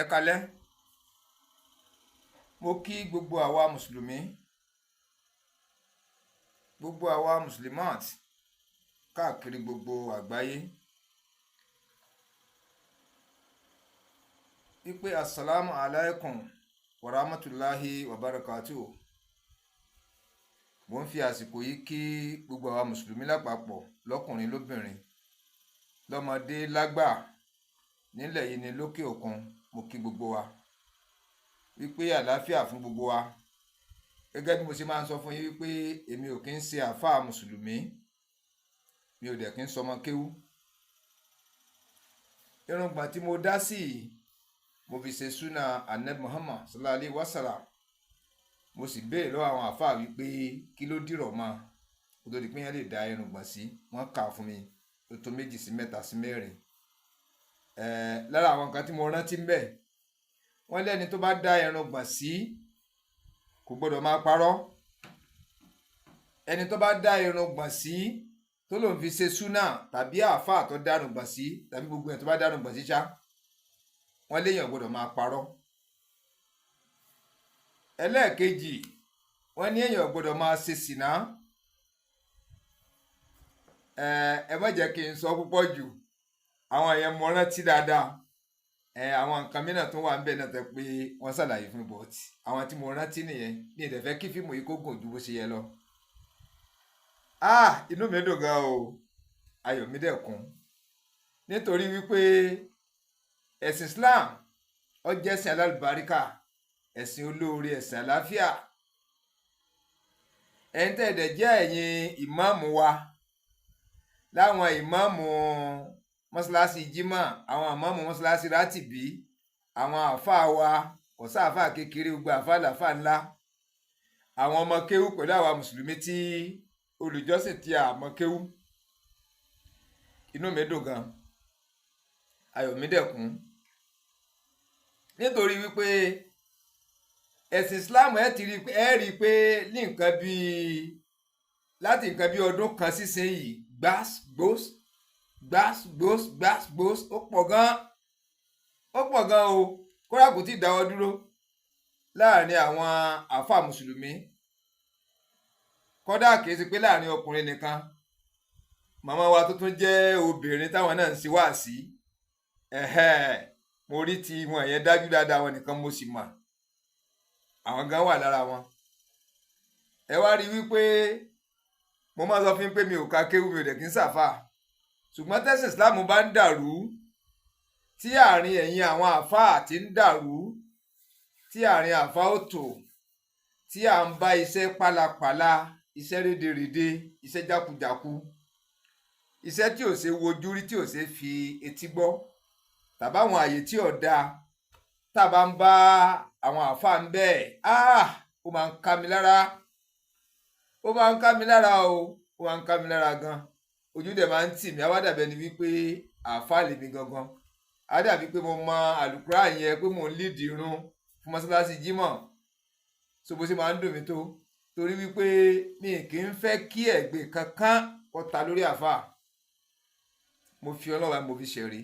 Ẹ kalẹ́. Mo kí gbogbo àwa mùsùlùmí, gbogbo àwa mùsùlùmát káàkiri gbogbo àgbáyé, wípé assalamu alaikum warahmatulahi wabarakatuh. Mo ń fi àsìkò yìí kí gbogbo àwa mùsùlùmí lápapọ̀, lọ́kùnrin lóbìnrin, lọ́mọdé lágbà, nílẹ̀ yìí ni lókè òkun. Mo kí gbogbo wa wípé àlàáfíà fún gbogbo wa. Gẹ́gẹ́ bí mo ṣe máa ń sọ fún yín wípé èmi ò kí ń ṣe àáfàá mùsùlùmí, mi ò dẹ̀ kí ń sọmọ kéwú. Irùngbọ̀n tí mo dá sí yìí, mo fi ṣe súnà Anabi Muhammad sallallahu alayhi wa sallam. Mo sì béèrè lọ́wọ́ àwọn àáfàá wípé kí ló dìrọ̀ mọ́ kó tó di pé yẹn lè dá irùngbọ̀n sí. Wọ́n kà fún mi, ó tó méjì sí mẹ́ta sí mẹ́rin. Lára àwọn nǹkan tí mo rántí ń bẹ̀, wọ́n lẹ́ni tó bá dá irùngbọ̀n sí kò gbọ́dọ̀ máa parọ́. Ẹni tó bá dá irùngbọ̀n sí tó lòun fi ṣe súnà, tàbí àáfàá tó dá irùngbọ̀n sí, tàbí gbogbo ẹ̀ tó bá dá irùngbọ̀n sí ṣá, wọ́n léèyàn gbọ́dọ̀ máa parọ́. Ẹlẹ́ẹ̀kejì, wọ́n ní èèyàn gbọ́dọ̀ máa ṣe sìná. Ẹ má jẹ́ kí n sọ púpọ̀ jù, àwọn yẹn mo rántí dáadáa. Àwọn nǹkan mìíràn tó wà ń bẹ̀ náà tẹ́ pé wọ́n ṣàlàyé fún mi, but àwọn tí mo rántí nìyẹn. Mi ì dẹ̀ fẹ́ kí fíìmù yìí kó gùn ju bó ṣe yẹ lọ. Ah, inú mi dùn gan o, ayọ̀ mi dẹ̀ kún, nítorí wípé ẹ̀sìn Islam, ó jẹ́ ẹ̀sìn alálùbáríkà, ẹ̀sìn olóore, ẹ̀sìn àlàáfíà. Ẹ̀yin tẹ́ ẹ dẹ̀ jẹ́ ẹ̀yin ìmáàmù wa, láwọn ìmáàmù mọ́ṣáláṣí jímọ̀, àwọn ìmáàmù mọ́ṣáláṣí rátìbí, àwọn àáfàá wa, kò sáàfáà kékeré, gbogbo àáfàá làáfàá ńlá, àwọn ọmọ kéwú pẹ̀lú àwa mùsùlùmí tí olùjọ́sìn tí a mọ kéwú, inú mi dùn gan, ayọ̀ mi dẹ̀ kún, nítorí wípé ẹ̀sìn Islam, ẹ ti rí ẹ rí i pé ní nǹkan bíi láti nǹkan bíi ọdún kan sísìnyìí, gbas gbos gbas gbos gbas gbos, ó pọ̀ gan, ó pọ̀ gan o. Kódà kò tí ì dáwọ́ dúró láàrin àwọn àáfàá mùsùlùmí. Kódà kìí ṣe pé láàrin ọkùnrin nìkan, màmá wa tó tún jẹ́ obìnrin táwọn náà ń ṣe wáàsí, mo rí ti wọn yẹn dájú dáadáa, wọn nìkan mo sì mọ̀, àwọn gan wà lára wọn. Ẹ wá rí wípé mo máa sọ fún yín pé mi ò ka kéwú, mi ò dẹ̀ kí ń ṣàfà, ṣùgbọ́n tẹ́sìn Islam bá ń dàrú, tí àárín ẹ̀yin àwọn àáfàá ti ń dàrú, tí àárín àáfàá ò tò, tí à ń bá iṣẹ́ pálapàla, iṣẹ́ rédèrèdè, iṣẹ́ jákujàku, iṣẹ́ tí ò ṣe wojú rí, tí ò ṣe fi etí gbọ́, tàbáwọn àyè tí ò dáa, tá a bá ń bá àwọn àáfàá ń bẹ́ẹ̀, ó máa ń ká mi lára, ó máa ń ká mi lára o, ó máa ń ká mi lára gan. Ojú dẹ̀ máa ń tì mí. Àwa dàbí ẹni wípé àáfàá lèmi gangan, á dàbí pé mo mọ àlùkùrá yẹn, pé mò ń lídìí irun fún mọ́ṣáláṣí jímọ̀. So bó ṣe máa ń dùn mí tó, torí wípé mi kì í fẹ́ kí ẹ̀gbin kankan kó ta lórí àáfàá. Mo fi Ọlọ́run, mo fi ṣẹ̀rí,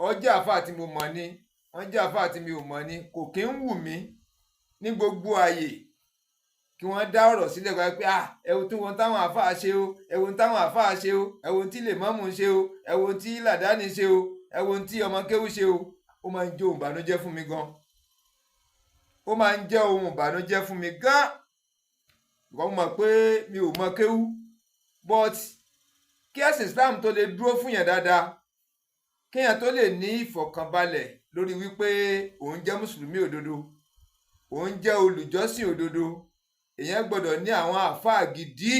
ọjọ́ àáfàá tí mo mọ̀ ni wọ́n jẹ́ àáfàá tí mi ò mọ̀ ni, kò kí ń wù mí ní gbogbo àyè kí wọ́n dá ọ̀rọ̀ sílẹ̀ kọ́ pé, ah, ẹ̀wọ̀n tí wọ́n táwọn àáfàá ṣe o, ẹ̀wọ̀n táwọn àáfàá ṣe o, ẹ̀wọ̀n tí lèmọ́mù ṣe o, ẹ̀wọ̀n tí làdáni ṣe o, ẹ̀wọ̀n tí ọmọ kéwú ṣe o. Ó máa ń jẹ́ ohun ìbànújẹ́ fún mi gan, ó máa ń jẹ́ ohun ìbànújẹ́ fún mi gan. Ìwọ́n mọ̀ pé mi ò mọ kéwú, but kí ẹ̀sìn Islam tó lè dúró fún yẹn dáadáa, kéèyàn tó lè ní ìfọ̀kànbalẹ̀ lórí wípé òun jẹ́ mùsùlùmí òdodo, òun jẹ́ olùjọ́sìn òdodo, èèyàn gbọ́dọ̀ ní àwọn àáfàá gidi,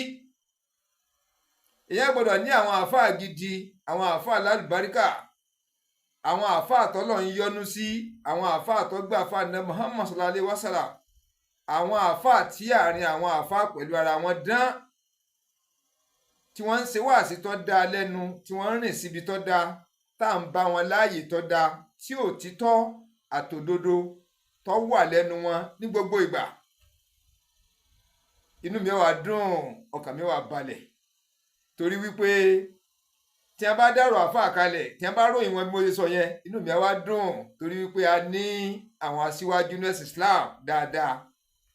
èèyàn gbọ́dọ̀ ní àwọn àáfàá gidi, àwọn àáfàá lálùbáríkà, àwọn àáfàá tọ́lọ̀ ń yọ́nú sí, àwọn àáfàá tó gbà fún àná Muhammad sallallahu alayhi wa sallam, àwọn àáfàá tí àárín àwọn àáfàá pẹ̀lú ara wọn dán, tí wọ́n ń ṣe wáàsí tó dáa lẹ́nu, tí wọ́n ń rìn síbi tó dáa, tá à ń bá wọn láàyè tó dáa, tí òtítọ́ àtòdodo tó wà lẹ́nu wọn ní gbogbo ìgbà. Inú mi wá dùn, ọkàn mi wá balẹ̀, torí wípé tí Tí a bá dárò àáfàá kalẹ̀, tí a bá ròyìn wọn bí mo ṣe sọ yẹn, inú mi á wá dùn, torí wípé a ní àwọn aṣíwájú ní ẹ̀sìn Islam dáadáa.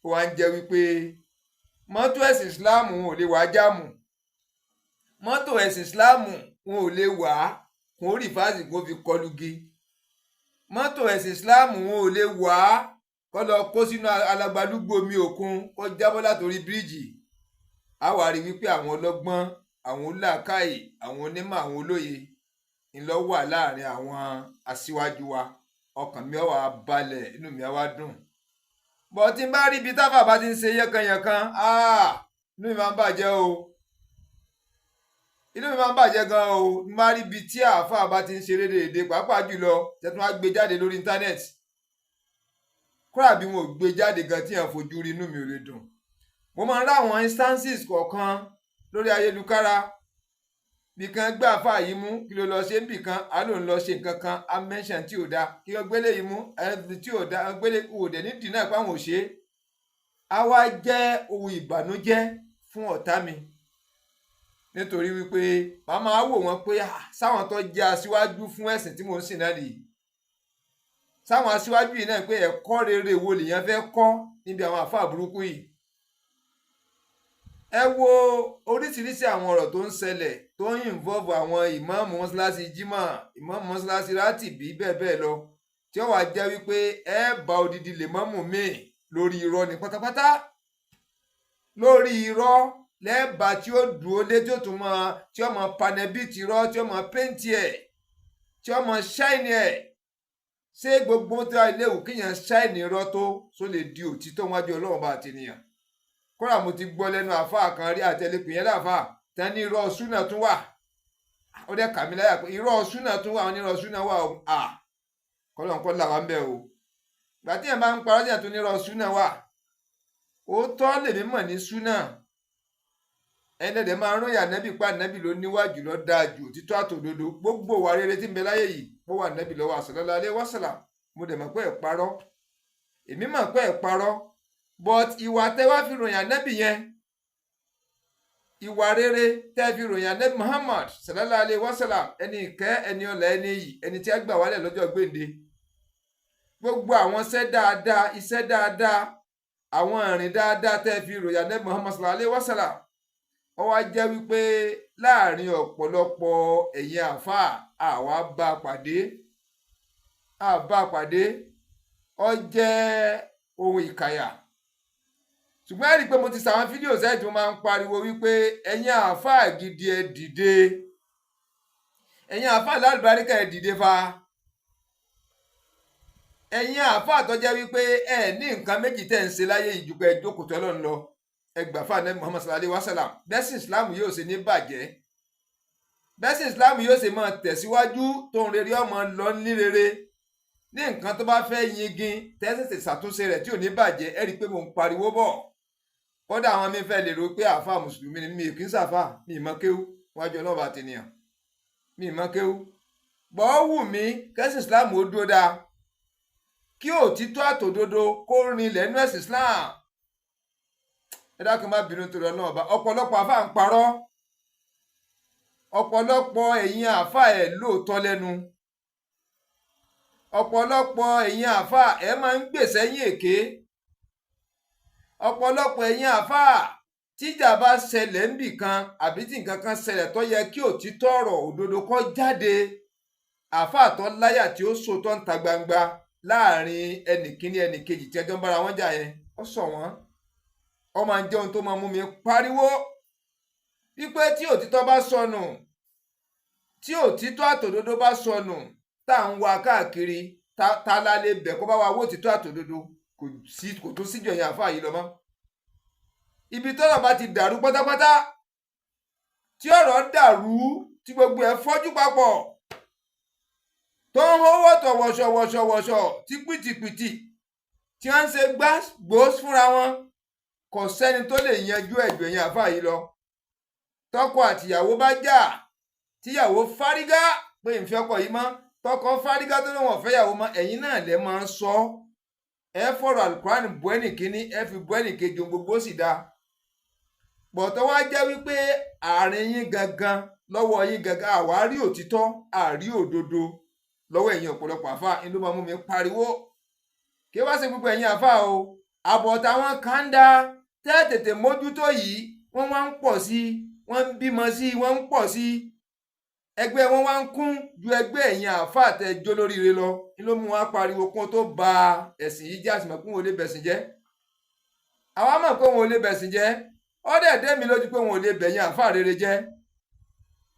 Ó wá ń jẹ́ wípé mọ́tò ẹ̀sìn Islam wọn ò lè wá jáàmù, mọ́tò ẹ̀sìn Islam wọn ò lè wá kún ó rìfáàsì kó fi kọlugi, mọ́tò ẹ̀sìn Islam wọn ò lè wá kó lọ kó sínú alagbalúgbú omi òkun, kó jábọ́ látòrí bíríìjì. A wá rí wípé àwọn ọlọ́gbọ́n, àwọn onílàákàyè, àwọn onímọ̀, àwọn olóye ńlọ wà láàrin àwọn aṣíwájú wa. Ọkàn mi á wá balẹ̀, inú mi á wá dùn. Bọ́ tí n bá rí ibi táfà bá ti ń ṣe yẹ́kanyẹ̀kan, inú mi máa ń bàjẹ́ o, inú mi máa ń bàjẹ́ gan o. N bá rí ibi tí àáfàá bá ti ń ṣe rédèrèdè, pàápàá jùlọ tẹ́tún wá gbé jáde lórí íńtánẹ́ẹ̀tì, kódà bí wọn ò gbé jáde gan, tí yẹn fojú rí, inú mi ò lè dùn. Mo máa ń rá àwọn instances kọ̀ọ̀kan lórí ayélujára, bí kan gbé àáfàá yìí mú, kí ló lọ ṣe ń bì kan, á lòun lọ ṣe nǹkan kan, á mention tí ò dáa, kí wọ́n gbélé yìí mú ẹni tí ò dáa, gbélé kò dẹ̀ ní dì náà pé àwọn ò ṣe é. Á wá jẹ́ ohun ìbànújẹ́ fún ọ̀tá mi, nítorí wípé màá máa wò wọ́n pé sáwọn tó jẹ́ aṣíwájú fún ẹ̀sìn tí mò ń sìn náà nìyí, sáwọn aṣíwájú yìí náà, pé ẹ̀kọ́ rere wo lèèyàn fẹ́ kọ́ níbi àwọn àfáà burúkú yìí? Ẹ wo oríṣiríṣi àwọn ọ̀rọ̀ tó ń ṣẹlẹ̀ tó ń involve àwọn ìmáàmù mọ́ṣáláṣí jímọ̀, ìmáàmù mọ́ṣáláṣí rátìbí, bẹ́ẹ̀ bẹ́ẹ̀ lọ, tí ó wàá jẹ́ wípé ẹ bá odidi lèmọ́mù míì lórí irọ́ ní pátápátá, lórí irọ́ lẹ́ẹ̀bà tí ó dúró lé, tí ó tún mọ, tí ó mọ panẹ́bìtì irọ́, tí ó mọ paint ẹ̀, tí ó mọ shine ẹ̀. Ṣé gbogbo tí wàá léwu kéèyàn shine irọ́ tó só lè di òtítọ́ wájú Ọlọ́run bá àtẹnìyàn? Kódà mo ti gbọ́ lẹ́nu àáfàá kan rí, àtẹlẹpìn yẹn láàfáà tán ní irọ́ súnà tún wà. Ó dẹ́ kà mí láyà pé irọ́ súnà tún wà. Wọ́n ní irọ́ súnà wà o. À kọ́lọ̀ ń kọ́ là wá ń bẹ̀ o. Gbà tí yẹn bá ń parọ́ jẹ́ tó ní irọ́ súnà wà, òótọ́ lèmi mọ̀ ní súnà. Ẹnẹ́dẹ̀ máa ń ròyìn ànábì pa ànábì ló níwájú lọ dáa jù, òtítọ́ àtòdodo, gbogbo wà rere tí ń bẹ láyé yìí, ó wà ànábì lọ́wọ́ sallallahu alaihi wasallam. Mo dẹ̀ mọ̀ pé ẹ̀ parọ́, èmi mọ̀ pé ẹ̀ parọ́, but ìwà tẹ́ wá fi ròyìn ànábì yẹn, ìwà rere tẹ́ fi ròyìn ànábì Muhammad sallallahu alaihi wasallam, ẹni ìkẹ́, ẹni ọlà, ẹni iyì, ẹni tí a gbà wálẹ̀ lọ́jọ́ gbèǹde, gbogbo àwọn iṣẹ́ dáadáa, iṣẹ́ dáadáa, àwọn ìrìn dáadáa tẹ́ fi ròyìn ànábì Muhammad sallallahu alaihi wasallam, ó wá jẹ́ wípé láàrin ọ̀pọ̀lọpọ̀ ẹ̀yin àáfàá, àwa bá pàdé, àbá pàdé, ó jẹ́ ohun ìkàyà. Ṣùgbọ́n ẹ rí i pé mo ti ṣàwọn fídíò sẹ́yìn tí mo máa ń pariwo wípé ẹ̀yin àáfàá gidi, ẹ dìde. Ẹ̀yin àáfàá lálùbáríkà, ẹ dìde fa. Ẹ̀yin àáfàá tó jẹ́ wípé ẹ ní nǹkan méjì tẹ́ ń ṣe láyé ìjùpẹ́ jókòó tọ́lọ́ ń lọ, ẹ gbà fún ànábì Muhammad sallallahu alayhi wa sallam, bẹ́sìn Islam yóò ṣe ní bàjẹ́, bẹ́sìn Islam yóò ṣe máa tẹ̀síwájú, tó ń rere ọmọ lọ ní rere, ní nǹkan tó bá fẹ́ yingin tẹ́sẹ̀sẹ̀ ṣàtúnṣe rẹ̀ tí ò ní bàjẹ́. Ẹ rí i pé mo ń pariwo bọ̀. Kódà àwọn mi fẹ́ lè rò pé àáfàá mùsùlùmí ni mi, kì í ṣàfà, mi ì mọ kéwú wájú ọlọ́run àtẹnìyàn, mi ì mọ kéwú bọ́. Wù mí kẹ́sìn Islam ó dúró dáa, kí òtítọ́ àtòdodo kó rinlẹ̀ nínú ẹ̀sìn Islam. Ẹ dákun, má bínú torí Ọlọ́run ọba. Ọ̀pọ̀lọpọ̀ àáfàá ń parọ́. Ọ̀pọ̀lọpọ̀ ẹ̀yin àáfàá, ẹ̀ lóòótọ́ lẹ́nu. Ọ̀pọ̀lọpọ̀ ẹ̀yin àáfàá, ẹ̀ máa ń gbè sẹ́yìn èké. Ọ̀pọ̀lọpọ̀ ẹ̀yin àáfàá, tíjà bá ṣẹlẹ̀ níbì kan àbí tí nǹkan kan ṣẹlẹ̀ tó yẹ kí òtítọ́ ọ̀rọ̀ òdodo kó jáde, àáfàá tó láyà tí ó sòótọ́ ń ta gbangba láàrin ẹnì kíní, ẹnì kejì tí ẹjọ́ ń bára wọn jà yẹn, ó sọ wọ́n. Ó máa ń jẹ́ ohun tó máa mú mi pariwo wípé tí òtítọ́ bá sọnù, tí òtítọ́ àtòdodo bá sọnù, tá à ń wá káàkiri, ta la lè bẹ̀ kó bá wa wó òtítọ́ àtòdodo? Kò sí, kò tún síjọ yẹn àáfàá yìí lọ mọ́. Ibi tọ́rọ̀ bá ti dàrú pátápátá, tí ọ̀rọ̀ dàrú, tí gbogbo ẹ̀ fọ́jú papọ̀, tó ń hó wọ̀tọ̀ wọ̀ṣọ̀ wọ̀ṣọ̀ wọ̀ṣọ̀, tí pìtìpìtì tí wọ́n ń ṣe gbá gbòós fúnra wọn, kò sẹ́ni tó lè yanjú ẹ̀jọ̀ ẹ̀yìn àáfàá yìí lọ. Tọkọ àtìyàwó bá jà, tíyàwó fárígá pé ìfẹ́ ọkọ yìí mọ́, tọkọ fárígá tó lóun ọ̀fẹ́ yàwó mọ́, ẹ̀yin náà lẹ máa ń sọ. Ẹ fọ̀rọ̀ alukurani bọ́ ẹnì kíní, ẹ fi bọ́ ẹnì kejì, ohun gbogbo sì dáa. Pọ̀tọ́ wá jẹ́ wípé àárín yín gangan Lọ́wọ́ yín gangan, àwa rí òtítọ́, àrí òdodo lọ́wọ́ ẹ̀yin ọ̀pọ̀lọpọ̀ àfa ń ló máa mú mi pariwo. Kí wá sí gbogbo ẹ̀yin àfa o, àbọ̀ táwọn kan ń dá tẹ́ tètè mójútó yìí, wọ́n wá ń pọ̀ sí i, wọ́n ń bímọ sí i, wọ́n ń pọ̀ sí i, ẹgbẹ́ wọn wá ń kún ju ẹgbẹ́ ẹ̀yin àfa àtẹjọ́ lóríire lọ ní ló mú wa pariwo kún tó ba ẹ̀sìn yìí jẹ́. Àsìmọ̀ pé wọn ò lè bẹ̀sìn jẹ́. Àwa mọ̀ pé wọn ò lè bẹ̀sìn jẹ́. Ó dẹ̀ dé mi lójú pé wọn ò lè bẹ̀yìn àfa rere jẹ́.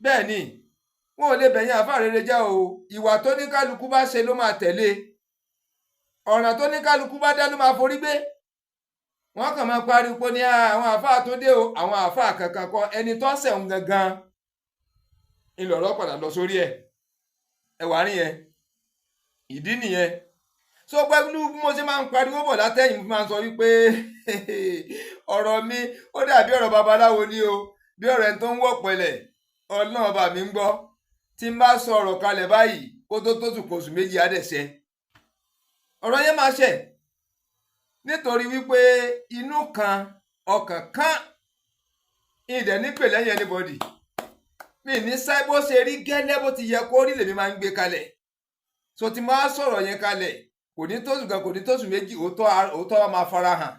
Bẹ́ẹ̀ ni, wọn ò lè bẹ̀yìn àfa rere jẹ́ o. Ìwà tó ní kálukú bá ṣe ló máa tẹ̀lé, ọ̀ràn tó ní kálukú bá dá ló máa forí gbé. Wọ́n kàn máa pariwo ní àwọn àáfàá tó dé o. Àwọn àáfàá kankan kọ, ẹni tó ṣẹ̀wọ̀n gangan ńlọrọ padà lọ sórí ẹ̀. Ẹ wà rí yẹn, ìdí nìyẹn. So pẹ̀lú bí mo ṣe máa ń pariwo bọ̀ látẹ̀yìn, mo máa ń sọ wípé ọ̀rọ̀ mi, ó dàbí ọ̀rọ̀ babaláwo ni o, bí ọ̀rọ̀ ẹni tó ń wọ̀ pẹ̀lẹ̀. Ọlọ́run ọba mi ń gbọ́, tí n bá sọ ọ̀rọ̀ kalẹ̀ báyìí, kó tó tó tù 2 oṣù á dẹ̀ ṣẹ. Ọ̀rọ̀ yẹn máa ṣẹ, nítorí wípé inú kan, ọkàn kan, ìdẹ̀ nípè lẹ́yìn anybody. Mi ní sẹ́ bó ṣe rí gẹ́lẹ́, bó ti yẹ kó rí lèmi máa ń gbé kalẹ̀. So tí máa sọ̀rọ̀ yẹn kalẹ̀, kò ní tóṣù kan, kò ní tóṣù 2, òótọ́ wa máa fara hàn.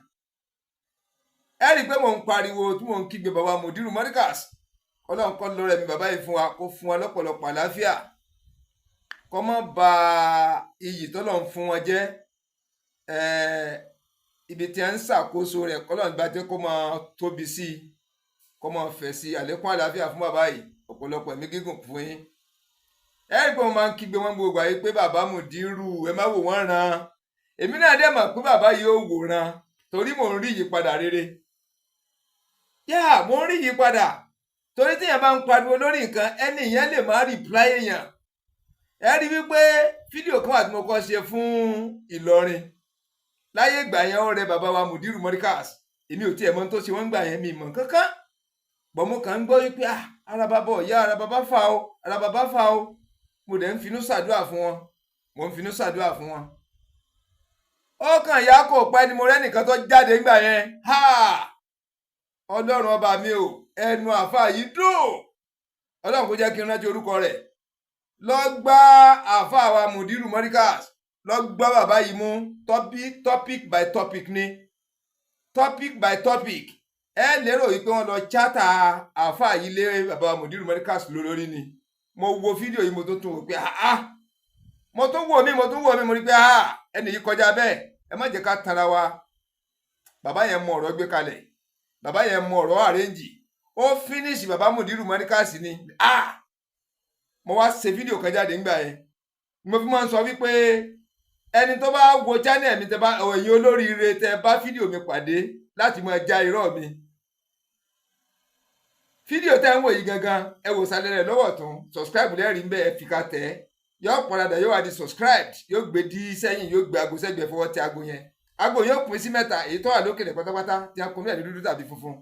Ẹ rí i pé mò ń pariwo tí mò ń kígbe bàbá Mudiru Morikas, Ọlọ́run kọ́ lọ́rọ̀ mi bàbá yìí fún wa, kó fún wa lọ́pọ̀lọpọ̀ àlàáfíà, kó má ba iyì tọ́lọ́run fún wọn jẹ́. Ibi tí a ń ṣàkóso rẹ̀, kọ́lọ́run gba jẹ́ kó máa tóbi sí i, kó máa fẹ̀ sí i. Àlékún àlàáfíà fún bàbá yìí, ọ̀pọ̀lọpọ̀ ẹ̀mí gígùn fún yín. Ẹ rí i pé mo máa ń kígbe wọn gbogbo àyè pé bàbá Mudiru, ẹ má wò wọ́n ràn. Èmi náà dẹ̀ mọ̀ pé bàbá yìí ó wòran, torí mò ń rí ìyípadà rere. Yá, mò ń rí ìyípadà, torí téèyàn bá ń pariwo lórí nǹkan, ẹni yẹn lè má reply èèyàn. Ẹ rí wípé fídíò kan wà tí mo kọ́ ṣe fún Ìlọrin láyé ìgbà yẹn, ó rẹ bàbá wa Mudiru Morikas. Èmi ò tiẹ̀ mọ̀ tó ṣe wọ́n gbà yẹn, mi mọ̀ kankan bọ̀. Mo kàn ń gbọ́ wípé, ah, ara bàbá ọ̀yá, ara bàbá fà o, ara bàbá fà o. Mo dẹ̀ ń finú ṣàdúrà fún wọn, mo ń finú ṣàdúrà fún wọn. Ó kàn yá, kò pẹ́ ni mo rẹ́nìkan tó jáde ńgbà yẹn. Ha, Ọlọ́run ọba mi o, ẹnu àfa yìí dùn. Ọlọ́run kò jẹ́ kí n rántí orúkọ rẹ̀. Lọ gbá àfa wa Mudiru Morikas, lọ gbá bàbá yìí mú, topic by topic ni, topic by topic. Ẹ lérò wípé wọ́n lọ chata àfa yìí lé bàbá wa Mudiru Morikas lórí ni. Mo wo fídíò yìí, mo tún tún wò pé, ah, mo tún wò mí, mo tún wò mí, mo rí pé, ah, ẹnì yìí kọjá bẹ́ẹ̀. Ẹ má jẹ́ ká tanra wa. Bàbá yẹn mọ ọ̀rọ̀ gbé kalẹ̀, bàbá yẹn mọ ọ̀rọ̀ arrange. Ó finish bàbá Mudiru Morikas ni. Ah, mo wá ṣe fídíò kan jáde ńgbà yẹn. Mo fi máa ń sọ wípé ẹni tó bá wo channel mi, tẹ bá ẹ̀yin olóríire, tẹ bá fídíò mi pàdé láti máa já irọ́ mi, fídíò tẹ́ ń wò yìí gangan, ẹ wò sálẹ̀ rẹ̀ lọ́wọ́ tún, subscribe lẹ́rìí ń bẹ́, ẹ fìkà tẹ̀, yóò padà, yóò wá di subscribed, yóò gbé dí sẹ́yìn, yóò gbé aago sẹ́gbẹ̀ẹ́. Fọwọ́ tẹ aago yẹn, aago yóò pín sí mẹ́ta. Èyí tó wà lókè rẹ̀ pátápátá tí a kọ ní ẹ̀rí dúdú tàbí funfun,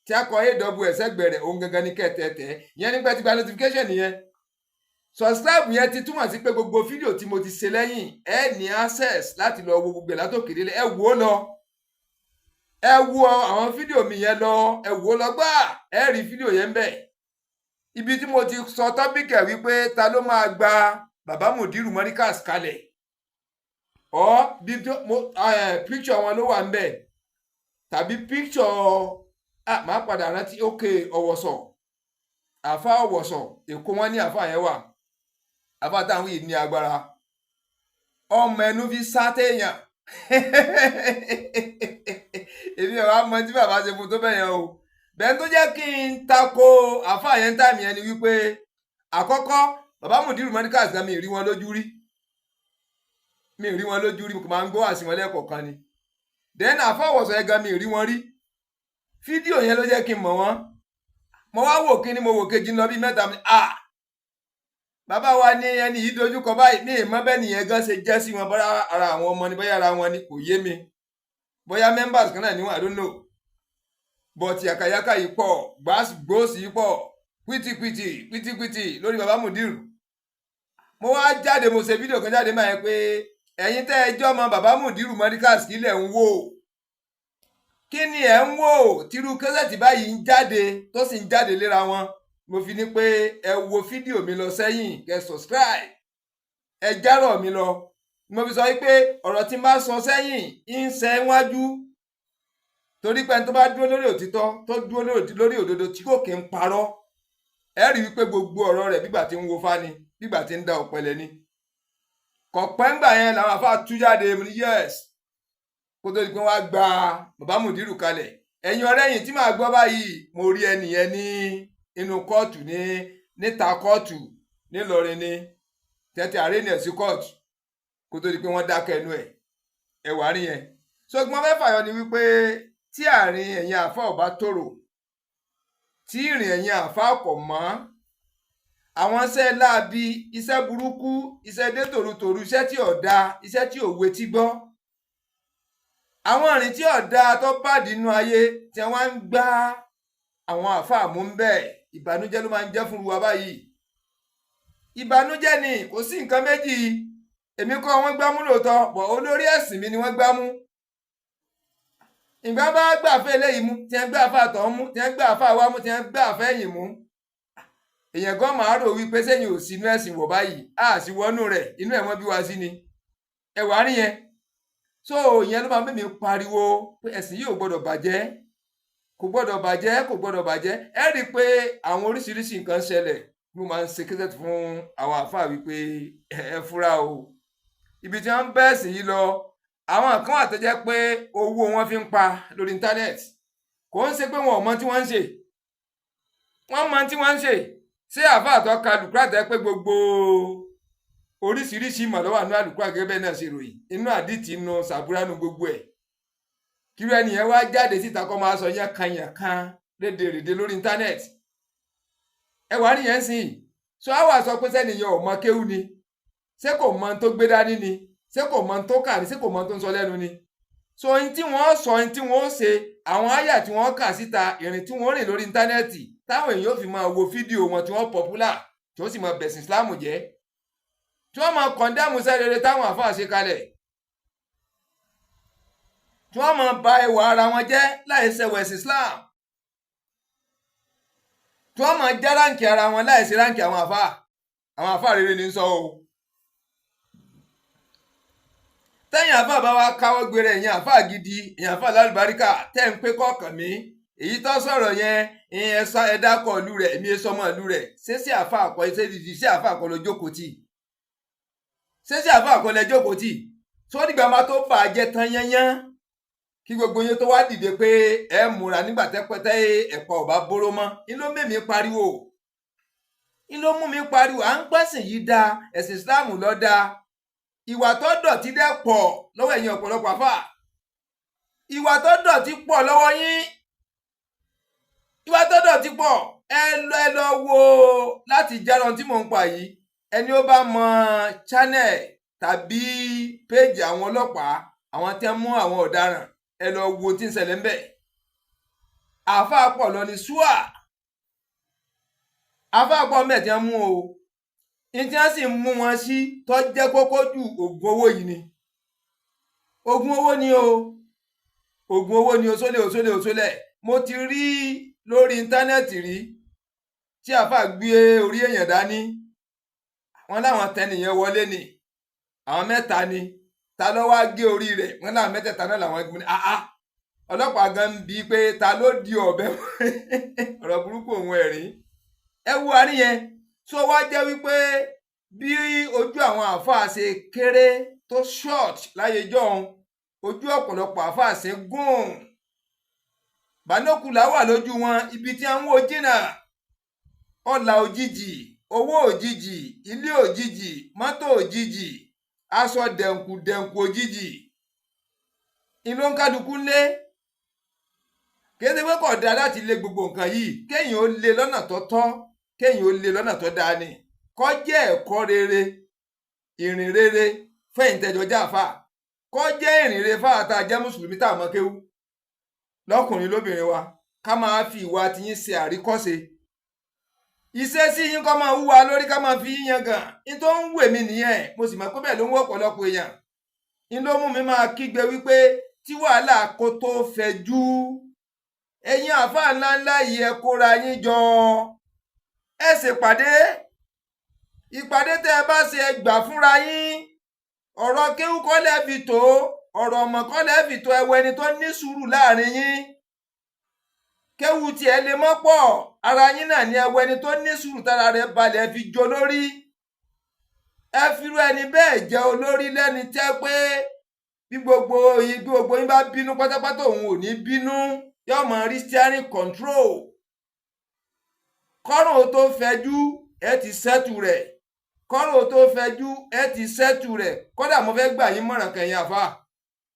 tí a kọ aws sẹ́gbẹ̀ẹ́ rẹ̀, òun gangan ní kẹ́tẹ̀ẹ̀tẹ̀ yẹn. Nígbà tí gba notification nìyẹn, subscribe yẹn ti túmọ̀ sí pé gbogbo fídíò tí mo ti ṣe lẹ́yìn, ẹ ní access láti lọ wo gbogbo ẹ̀ látòkè délẹ̀. Ẹ wò ó lọ, ẹ wo àwọn fídíò mi yẹn lọ, ẹ wò ó lọ gbà, ẹ rí fídíò yẹn ń bẹ̀. Ibi tí mo ti sọ topic ẹ̀ wípé ta ló máa gba bàbá Mudiru Morikas kalẹ̀, ọ bí mo picture wọn ló wà ń bẹ̀, tàbí picture, ah, máa padà rántí. Ok, ọ̀wọ̀sọ̀, àfa ọ̀wọ̀sọ̀ Èkó, wọn ní àfa yẹn wà. Àfa táwọn yìí ní agbára, ọmọ ẹnu fi sá téèyàn. Èmi ò wá mọ tí bàbá ṣe fún tó bẹ́ẹ̀ yẹn o. Bẹ́ẹ̀ tó jẹ́ kí n tako àfa yẹn time yẹn ni wípé, àkọ́kọ́, bàbá Mudiru Morikas gan, mi rí wọn lójú rí, mi rí wọn lójú rí, mo kò máa ń gbọ́ àsìn wọn lẹ́ẹ̀kọ̀ọ̀kan ni. Then àfa ọ̀wọ̀sọ̀ yẹn gan, mi rí wọn rí. Fídíò yẹn ló jẹ́ kí n mọ̀ wọ́n. Mo wá wò kíní, mo wò kejì, ń lọ bí mẹ́ta mi. Ah, bàbá wa ní ẹni yìí dojúkọ báyìí, ní ìmọ̀ bẹ́ẹ̀ nìyẹn gan ṣe jẹ́ sí wọn, bóyá ara àwọn ọmọ ni, bóyá ara wọn ni, kò yé mi, bóyá members kan náà ni wọn, I don't know. But yàkàyàkà yìí pọ̀, gbàgbóòsì yìí pọ̀, pìtìpìtì pìtìpìtì lórí bàbá Mudiru. Mo wá jáde, mo ṣe fídíò kan jáde máa yẹ pé ẹ̀yin tẹ́ ẹ jọ́ mọ bàbá Mudiru Morikas, kí lẹ̀ ń wò? Kí ni ẹ̀ ń wò tírú kẹ́sẹ̀tì báyìí ń jáde, tó sì ń jáde léra wọn? Mo fi ní pé ẹ wo fídíò mi lọ sẹ́yìn, kẹ́ subscribe, ẹ járọ̀ mi lọ. Mo fi sọ wípé ọ̀rọ̀ tí n bá sọ sẹ́yìn ń ṣe wájú, torí pé ẹni tó bá dúró lórí òtítọ́, tó dúró lórí òdodo, tí kò kí ń parọ́, ẹ rí wípé gbogbo ọ̀rọ̀ rẹ̀ bígbà tí ń wo fáni, bígbà tí ń da ọ̀pẹ̀lẹ̀ ni. Kọ̀pẹ́ ńgbà yẹn làwọn àfa tú jáde. Mo ní yes, kó tó di pé wọ́n á gba bàbá Mùdírù kalẹ̀. Ẹ̀yin ọ̀rẹ́ yìí tí màá gbọ́ báyìí, mo rí ẹnìyẹn ní inú kóòtù, ní níta kóòtù nílọrin ní tẹ́tí àrénì ẹ̀ sí kóòtù, kó tó di pé wọ́n dákẹ́ ẹnu ẹ̀. Ẹ wà rí yẹn. So kí wọ́n fẹ́ fàyọ ni wípé tí àárín ẹ̀yin àfa ò bá tòrò, tí ìrìn ẹ̀yin àfa kò mọ́, àwọn iṣẹ́ láabi, iṣẹ́ burúkú, iṣẹ́ dé tòrutòru, iṣẹ́ tí ò dáa, iṣẹ́ tí ò wetí gbọ́, àwọn ìrìn tí ò dáa tó bàdí inú ayé tí wọ́n ń gbá àwọn àáfàá mú ń bẹ́ẹ̀, ìbànújẹ́ ló máa ń jẹ́ fún wa báyìí. Ìbànújẹ́ ni, kò sí nǹkan méjì. Èmi kọ́ wọ́n gbámú lóòótọ́ bọ̀, olórí ẹ̀sìn mi ni wọ́n gbámú. Ìgbà bá gbà fẹ́ eléyìí mú, tí wọ́n gbà fà tọ̀ mú, tí wọ́n gbà fà wá mú, tí wọ́n gbà fẹ́ yìí mú, èèyàn gan máa rò wípé sẹ́yìn ò sí inú ẹ̀sìn wọ̀ báyìí, á sì wọnú rẹ̀, inú ẹ̀ wọ́n bí wá sí ni. Ẹ wàá rí yẹn. So ìyẹn ló máa mẹ́mi pariwo pé ẹ̀sìn yìí ò gbọ́dọ̀ bàjẹ́, kò gbọ́dọ̀ bàjẹ́, kò gbọ́dọ̀ bàjẹ́. Ẹ rí i pé àwọn oríṣiríṣi nǹkan ṣẹlẹ̀. Mo máa ń ṣe kẹ́sẹ̀tì fún àwọn àáfàá wípé ẹ fúra o, ibi tí wọ́n ń bẹ́ ẹ̀sìn yìí lọ, àwọn kan wà tó jẹ́ pé owó wọn fi ń pa lórí íńtánẹ́ẹ̀tì. Kò ń ṣe pé wọn ò mọ tí wọ́n ń ṣe, wọ́n mọ tí wọ́n ń ṣe. Ṣé àáfàá tó ka lùkúrà tẹ́ pé gbogbo oríṣiríṣi ìmọ̀ ló wà nínú àlùkùrá, gẹ́gẹ́ bẹ́ẹ̀ náà ṣe ròyìn inú àdìtì, inú sàbúránù, gbogbo ẹ̀, kírú ẹnìyẹn wá jáde síta kó máa sọ yẹn kan yẹn kan rédèrèdè lórí íńtánẹ́ẹ̀tì? Ẹ wàá rí yẹn sìn. So á wà sọ pé sẹ́nìyẹn ò mọ kéwú ni? Ṣé kò mọ tó gbé dání ni? Ṣé kò mọ tó kà ní? Ṣé kò mọ tó ń sọ lẹ́nu ni? So ohun tí wọ́n sọ, ohun tí wọ́n ṣe, àwọn àyà tí wọ́n kà síta, ìrìn tí wọ́n rìn lórí íńtánẹ́ẹ̀tì, táwọn èèyàn fi máa wo fídíò wọn, tí wọ́n popular, tí wọ́n sì máa bẹ̀sìn Islam jẹ́, tí wọ́n máa condemn iṣẹ́ rere táwọn àfáà ṣe kalẹ̀, tí wọ́n máa ba ẹwà ara wọn jẹ́ láì ṣẹwẹ̀ ẹ̀sìn Islam, tí wọ́n máa já rank ara wọn láì ṣe rank àwọn àfáà, àwọn àfáà rere ní sọ o. Tẹ́yìn àfáà bá wa káwọ́ gbére, ẹ̀yìn àfáà gidi, ẹ̀yìn àfáà lálùbáríkà tẹ́ ń pé kọ́ọ̀kàn mi, èyí tó sọ̀rọ̀ yẹn, ìyẹn ẹ̀dá kọ ìlú rẹ̀, èmi sọmọ ìlú rẹ̀. Ṣé àfáà kọ ṣé ṣé àfáà kọ ló jókòó tì? Ṣé àfáà kọ lẹ jókòó tì? Tó dìgbà máa tó bà á jẹ́ tán yányán kí gbogbo yín tó wá dìde pé ẹ múra nígbà tẹ́pẹ́tẹ́ ẹ̀pà ọ̀bá bóró mọ́? Ní ló mẹ́mi pariwo, ní ló mú mi pariwo. À ń gbẹ́sìn yìí dáa, ẹ̀sìn Islam ló dáa. Ìwà tó dọ̀tí dẹ̀ pọ̀ lọ́wọ́ ẹ̀yin ọ̀pọ̀lọpọ̀ àfà. Ìwà tó dọ̀tí pọ̀ lọ́wọ́ yín, ìwà tó dọ̀tí pọ̀. Ẹ lọ wo láti járan tí mò ń pa yìí. Ẹni ó bá mọ channel tàbí péèjì àwọn ọlọ́pàá, àwọn tí wọ́n mú àwọn ọ̀daràn, ẹ lọ wo tí ń ṣẹlẹ̀ ń bẹ̀. Àáfàá pọ̀ lọ ní ṣúà, àáfàá pọ̀ mẹ́ẹ̀ tí wọ́n mú o. Ní tí wọ́n sì ń mú wọn sí tó jẹ́ kókó jù, oògùn owó yìí ni. Oògùn owó ni o, oògùn owó ni. Oṣólẹ̀, oṣólẹ̀, oṣólẹ̀. Mo ti rí lórí íńtánẹ́ẹ̀tì rí tí àáfàá gbé orí èèyàn dání, wọn láwọn tẹnìyẹn wọlé ni, àwọn mẹ́ta ni. Ta ló wá gé orí rẹ̀? Wọn láwọn mẹ́tẹ̀ẹ̀ta náà làwọn gbé. Àá, ọlọ́pàá gan ń bi pé ta ló di ọ̀bẹ. Ọ̀rọ̀ burúkú òun ẹ̀rín. Ẹ wo àárín yẹn. Tó wá jẹ́ wípé bí ojú àwọn àáfàá ṣe kéré tó, short láyé jọ́hun, ojú ọ̀pọ̀lọpọ̀ àáfàá ṣe gùn, binocular wà lójú wọn, ibi tí wọ́n ń wo jìnnà, ọlà òjijì, owó òjijì, ilé òjijì, mọ́tò òjijì, aṣọ dẹ̀ǹkù dẹ̀ǹkù òjijì ìlú ń kálukú lé. Kìí ṣe pé kò dáa láti lé gbogbo nǹkan yìí, kéèyàn ó lé lọ́nà tó tọ́, kéèyàn ó lé lọ́nà tó dáa ni, kó jẹ́ ẹ̀kọ́ rere, ìrìn rere fẹ̀yìntẹ́jọ jáfa, kó jẹ́ ìrìn rere fáwọn tá a jẹ́ mùsùlùmí tá a mọ̀ kéwú lọ́kùnrin lóbìnrin wa, ká máa fi ìwà tiyín ṣe àríkọ́ṣe. Ìṣesí yín kọ́ máa wúwa lórí, ká máa fi yín yangàn. Ní tó ń wù mí nìyẹn, mo sì mọ̀ pé bẹ́ẹ̀ ló ń wọ́ ọ̀pọ̀lọpọ̀ èèyàn. Ní ló mú mi máa kígbe wípé tí wàhálà kó tó fẹjú, ẹ̀yin àáfàá ńláńlá yìí, ẹ kóra yín jọ. Ẹ ṣèpàdé. Ìpàdé tẹ́ ẹ bá ṣe, ẹ gbà fúnra yín. Ọ̀rọ̀ kéwú kọ́ lẹ́ fi tó, ọ̀rọ̀ ọmọ kọ́ lẹ́ fi tó. Ẹwọ ẹni tó ní sùúrù láàrin yín, kéwú tiẹ̀ lè mọ́ pọ̀, ara yín náà ní. Ẹwọ ẹni tó ní sùúrù, tára rẹ̀ balẹ̀, fi jó lórí. Ẹ firú ẹni bẹ́ẹ̀ jẹ́ olórí, lẹ́ni tẹ́ pé bí gbogbo yín bá bínú pátápátá, òun ò ní bínú, yóò mọ rí steering control. Kọ́rùn ó tó fẹjú, ẹ ti settle rẹ̀. Kọ́rùn ó tó fẹjú, ẹ ti settle rẹ̀. Kódà mo fẹ́ gbà yín mọ̀ràn kẹyìn àfa,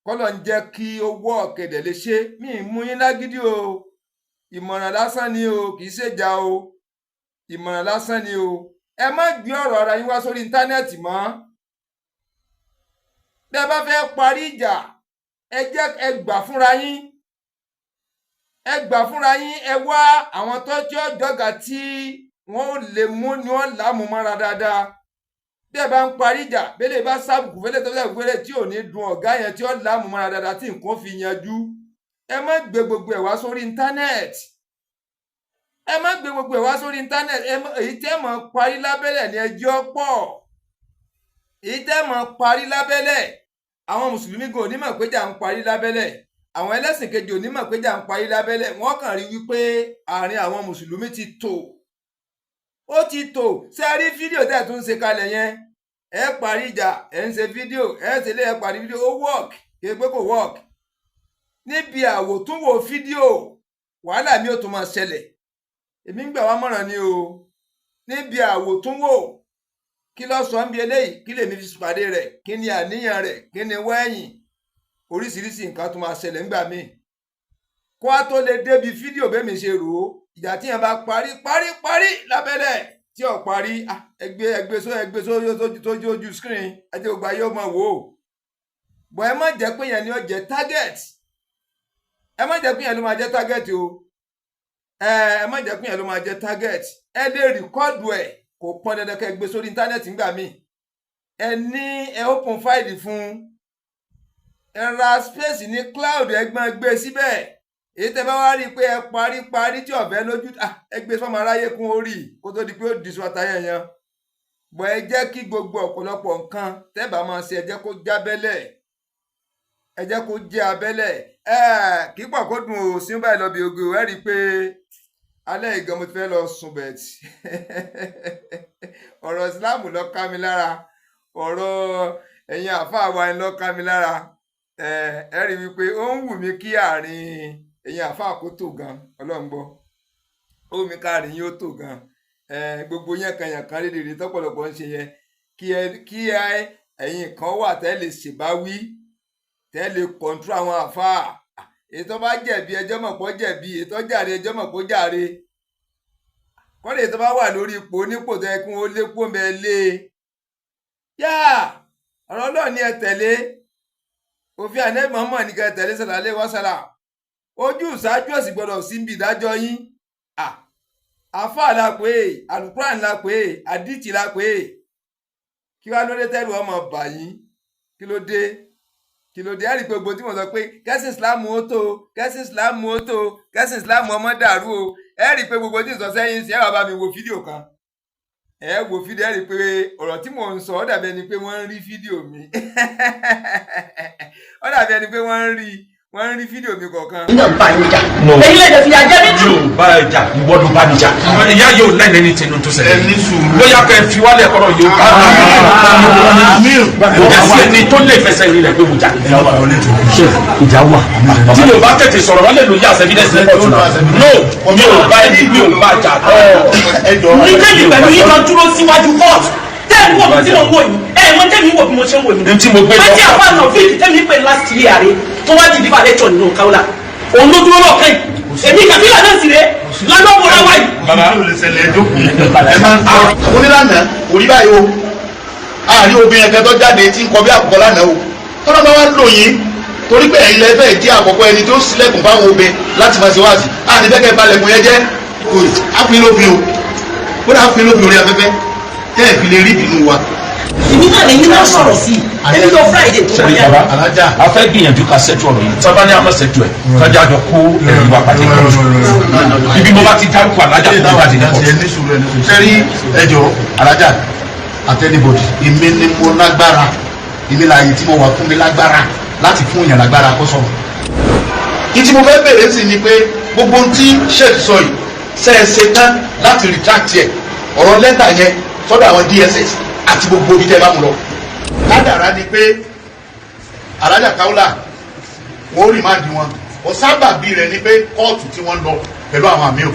kọ́lọ̀ ń jẹ́ kí owó ọ̀kẹ́dẹ̀ lè ṣe mí mú yín lágídí o. Ìmọ̀ràn lásán ni o, kì í ṣèjà o, ìmọ̀ràn lásán ni o. Ẹ má gbé ọ̀rọ̀ ara yín wá sórí internet mọ́. Bí ẹ bá fẹ́ parí ìjà, ẹ jẹ́ ẹ gbà fúnra yín, ẹ gbà fúnra yín. Ẹ wá àwọn tó tí ó jọ̀gà tí wọ́n ò lè mú ni wọ́n láàmú mọ́ra dáadáa. Bí ẹ bá ń parí ìjà, bẹ́lẹ̀ bá sábùkù fẹ́lẹ̀ tó sábùkù fẹ́lẹ̀ tí ò ní dùn ọ̀gá yẹn, tí ó láàmú mọ́ra dáadáa, tí nǹkan fi yanjú. Ẹ má gbé gbogbo ẹ̀ wá sórí internet, ẹ má gbé gbogbo ẹ̀ wá sórí internet. Èyí tẹ́ mọ̀ parí lábẹ́lẹ̀ ní ẹjọ́ pọ̀, èyí tẹ́ mọ̀ parí lábẹ́lẹ̀. Àwọn mùsùlùmí gan onímọ̀ pé jà ń parí lábẹ́lẹ̀, àwọn ẹlẹ́sìn kejì onímọ̀ pé jà ń parí lábẹ́lẹ̀. Wọ́n kàn rí wípé àárín àwọn mùsùlùmí ti tò, ó ti tò. Ṣé ẹ rí fídíò tẹ́ ẹ̀ tún ń ṣe kalẹ̀ yẹn? Ẹ parí ìjà, ẹ ń ṣe fídíò, ẹ ṣe lé, ẹ parí fídíò, ó work, kì í pé kò work. Níbi àwòtúnwò fídíò, wàhálà mi ò tún máa ṣẹlẹ̀. Èmi ń gbà wá mọ̀ràn ni o. Níbi àwòtúnwò, kí ló sọ ń bi eléyìí? Kí lèmi fi pàdé rẹ̀? Kí ni àníyàn rẹ̀? Kí ni wẹ́yìn? Oríṣiríṣi nǹkan tó máa ṣẹlẹ̀ ńgbà míì kó a tó lè débi fídíò. Bẹ́ẹ̀ mi ṣe rò ó, ìjà tí yẹn bá parí parí parí lábẹ́lẹ̀ tí ò parí, ẹgbẹ́ ẹgbẹ́ só ẹgbẹ́ só tó ojú screen, ẹ jẹ́ gbogbo ayé ọmọ wò ó bọ̀. Ẹ má jẹ́ pé yẹn ni ó jẹ́ target, ẹ má jẹ́ pé yẹn ló máa jẹ́ target o. Ẹ má jẹ́ pé yẹn ló máa jẹ́ target. Ẹ lè record ẹ̀, kò pọn dandan kẹ́ gbé sórí internet ńgbà míì. Ẹ ní ẹ open file fún, ẹ ra space ní cloud, ẹ gbọ́n gbé síbẹ̀. Èyí tẹ́ bá wá rí i pé ẹ parí parí tí ọ̀fẹ́ lójú, ẹ gbé sọ́mọ aráyé kún orí kó tó di pé ó di sọ àtàyẹ̀ yẹn bọ̀. Ẹ jẹ́ kí gbogbo ọ̀pọ̀lọpọ̀ nǹkan tẹ́ bá máa ṣe, ẹ jẹ́ kó jábẹ́lẹ̀, ẹ jẹ́ kó jẹ́ abẹ́lẹ̀. Ẹ kí pọ̀ kó dùn ó sí báyìí lọ bí oge. Ẹ rí i pé alẹ́ ìgan mo ti fẹ́ lọ sùn bẹ̀t. Ọ̀rọ̀ Ìsìláàmù ló ká mi lára, ọ̀rọ̀ ẹ̀yin àáfàá wa ló ká mi lára. Ẹ rí i wípé ó ń wù mí kí àárín ẹ̀yin àáfàá kó tò gan. Ọlọ́run gbọ́, ó wù mí káàrin yín ó tò gan. Gbogbo yẹn kan yẹn kan lédèrè tọ́pọ̀lọpọ̀ ń ṣe yẹn, kí ẹ̀yin kan wà tẹ́ lè ṣèbáwí, tẹ́ lè control àwọn àáfàá. Ètò bá jẹ̀bi, ẹjọ́ mọ̀ pọ̀ jẹ̀bi. Ètò jàre, ẹjọ́ mọ̀ pọ̀ jàre. Kọ́lé tó bá wà lórí ipò onípò tó yẹ kí wọ́n lé kó mẹ́ lé e yá. Ọ̀rọ̀ náà ni ẹ tẹ̀lé òfin àná mọ̀ọ́mọ̀ ní ká ẹ tẹ̀lé sàlàlé wàsálà. Ojú ìṣáájú òsì gbọdọ̀ sí ibi ìdájọ́ yín. Àáfàá la pè é, àlùkùránì la pè é, àdìtì la pè é. Kí wàá lóde tẹ́rù ọmọ bà yín? Kí ló dé? Kí ló dé? Ẹ̀rí pé gbogbo tí mo sọ pé kẹ́sìn Islam ó tó, kẹ́sìn Islam ó tó, kẹ́sìn Islam ọmọ dàrú o. Ẹ rí i pé gbogbo tí n sọ sẹ́yìn sí, ẹ wá bá mi wo fídíò kan, ẹ wo fídíò, ẹ rí i pé ọ̀rọ̀ tí mò ń sọ, ó dàbí ẹni pé wọ́n ń rí fídíò mi, ó dàbí ẹni pé wọ́n ń rí fídíò mi kọ̀ọ̀kan. Iná bá yín jà. No. Èyí lè dẹ̀ fìyà jẹ mí jù. Mi ò bá ẹ jà, ìwọ ló bá mi jà. Ìyá yóò lẹ́nu ẹni tinú tó ṣẹlẹ̀. Ẹ ní sùúrù. Bóyá kẹ́ ẹ fi wálẹ̀ kọ́rọ̀ yóò bá mi. Kò sí ẹni tó lè fẹsẹ̀ rí rẹ̀ pé mo jà. Ìjà wà. Tí mi ò bá tètè sọ̀rọ̀, wọ́n lè lo yas evidence ní court náà. No, mi ò bá ẹni, mi ò bá jà. Ẹ jọ. Ní tẹ́mi pẹ̀lú yín kan dúró síwájú court, tẹ́ ẹ̀ ń wò mí tí mo ń wò yín, ẹ̀ mọ tẹ́mi wò bí mo ṣe ń wò yín. Ní tí mo gbé lọ. Pé tí àfa náà fíìkì tẹ́mi pè last year rè tó wá deliver lecture nínú káwọ́là, òun ló dúró lọ́ọ̀kan yìí, èmi kàfílà náà sì rè lánàá wọra wáyìí. Bàbá. Kí ló lè ṣẹlẹ̀? Ẹ jókòó. Ẹ máa ń sọ. Onílànà kò rí báyìí o. Àárín obìnrin kan tó jáde tí ń kọ bí àkùkọ lánàá o. Tọ́lá bá wá lò yín torí pé ẹ̀yin lẹ́fẹ̀ẹ́ jẹ́ àkọ́kọ́ ẹni tó ṣílẹ̀kùn fáwọn obìnrin láti máa ṣe wáàsí. Àní fẹ́ kẹ́ balẹ̀kùn yẹn jẹ́ kò ápin lófin o. Kódà ápin lófin orí afẹ́fẹ́ tẹ́ ẹ̀ fi lè rí ìbínú wa. Èmi náà lẹ́yìn náà sọ̀rọ̀ sí i èmi lọ Friday tó Sẹ́ni kọjá. baba, Alájà. a fẹ́ gbìyànjú ká sẹ́tù ọ̀rọ̀ yìí. Sábà ní àmọ́ sẹ́tù ẹ̀ kájà jọ kó ẹ̀rí wa pàdé kọ́ọ̀tù. Ibi mo bá ti dárúkọ alájà kó bá ti ní kọ́ọ̀tù. Sẹ́rí ẹjọ́ alájà àtẹnibọ̀dì, èmi ni mo lágbára, èmi láàyè tí mo wà fún mi lágbára láti fún èèyàn lágbára kó sọ̀rọ̀. Kí tí mo fẹ́ bèrè sí ni pé gbogbo ohun tí sheik sọ yìí, ṣe é ṣe tán láti retract yẹ ọ̀rọ̀ lẹ́tà yẹn sọ́dọ̀ àwọn DSS àti gbogbo ibi tẹ́ ẹ bá mú lọ. Kádàrá ni pé alájà Kaola wọn ó rìmáàdì wọn, kò sábàbí rẹ̀ ni pé kóòtù tí wọ́n lọ pẹ̀lú àwọn àmì ò,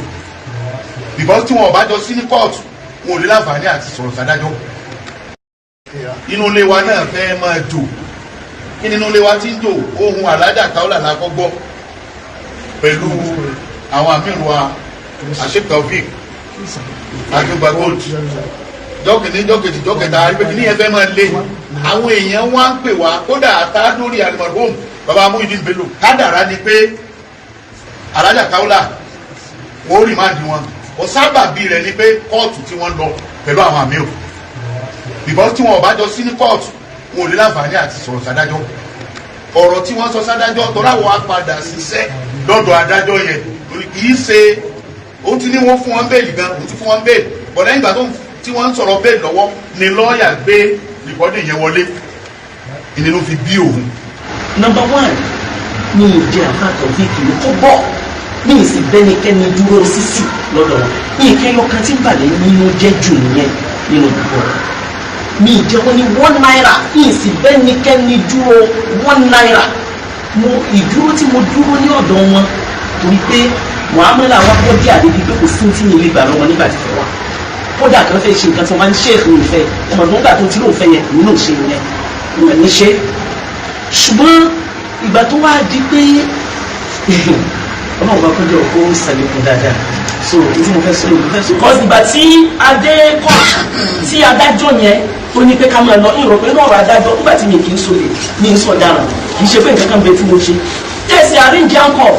because tí wọn ò bá jọ sí ní kóòtù, wọn ò lè láǹfààní àti sọ̀rọ̀ sádájọ́. Inú ilé wa náà fẹ́ máa jò. Kí nínú ilé wa ti ń jò? Ohun alájà Kaola la kọ́ gbọ́ pẹ̀lú àwọn àmì wa Sheikh Taofik àgbègbè gold jọ́kìní jọ́kejì jọ́kẹta, àrípé kìíní yẹn fẹ́ máa lé àwọn èèyàn wá ń pè wá, kódà àtàdórí alimọ̀hóm baba Muhyiddin Bello. Kádàrá ni pé alájà Kaola wọn ó rìmáàdì wọn, kò sábàbí rẹ̀ ni pé kóòtù tí wọ́n lọ pẹ̀lú àwọn àmì ò, because tí wọn ò bá jọ sí ní kóòtù, wọn ò lè láǹfààní àti sọ̀rọ̀ sádájọ́. Ọ̀rọ̀ tí wọ́n sọ sádájọ́ tọ́lá wọn á padà ṣiṣẹ́ lọ́dọ̀ adájọ́ yẹn, torí kì í ṣe ó ti ní wọ́n fún wọn bẹ́ẹ̀lì gan, òun ti fún wọn bẹ́ẹ̀lì bọ̀. Lẹ́yìn ìgbà tí wọ́n ń sọ̀rọ̀ bẹ́ẹ̀lì lọ́wọ́ ni lọ́ọ̀yà gbé rìkọ́dì yẹn wọlé, ìnínú fi bí òun. Number one, mi ì jẹ àfa Taofik ní kó bọ̀, mi ì sì bẹ́nikẹ́ni dúró sísì lọ́dọ̀ wọn. Mi ì kẹ́yọ kan tí ń bàlẹ̀ nínú jẹ́ jù nìyẹn nínú gbogbo rẹ̀. Mi ì jẹ́ wọ́n ní ₦1, mi ì sì bẹ́nikẹ́ni dúró ₦1. Mo ìdúró tí mo dúró ní ọ̀dọ̀ wọn torí pé muhammed àwọn kọ́ díẹ̀ àdébí pé kò sí tí mi lè gbà lọ́wọ́ nígbà tí fẹ́ wà, kódà kan fẹ́ ṣe nǹkan tí wọ́n máa ń ṣe èkó ìfẹ́ ọmọ tó ń gbà tó ti lóun fẹ́ yẹn, èmi náà ṣe yẹn ìwà ní ṣe. Ṣùgbọ́n ìgbà tó wá di pé ọlọ́run bá kọjọ kó sàlékún dáadáa, so ní tí mo fẹ́ sọ, mo fẹ́ sọ kọ́ ìgbà tí adé kọ́ tí adájọ́ yẹn tó ní pé ká máa lọ, ìrò pé náà ọ̀rọ̀ adájọ́ nígbà tí mi kì í sọlẹ̀ mi ń sọ daràn, kì í ṣe pé nǹkan kan bẹ tí mo ṣe tẹ̀sí arrange handcuff,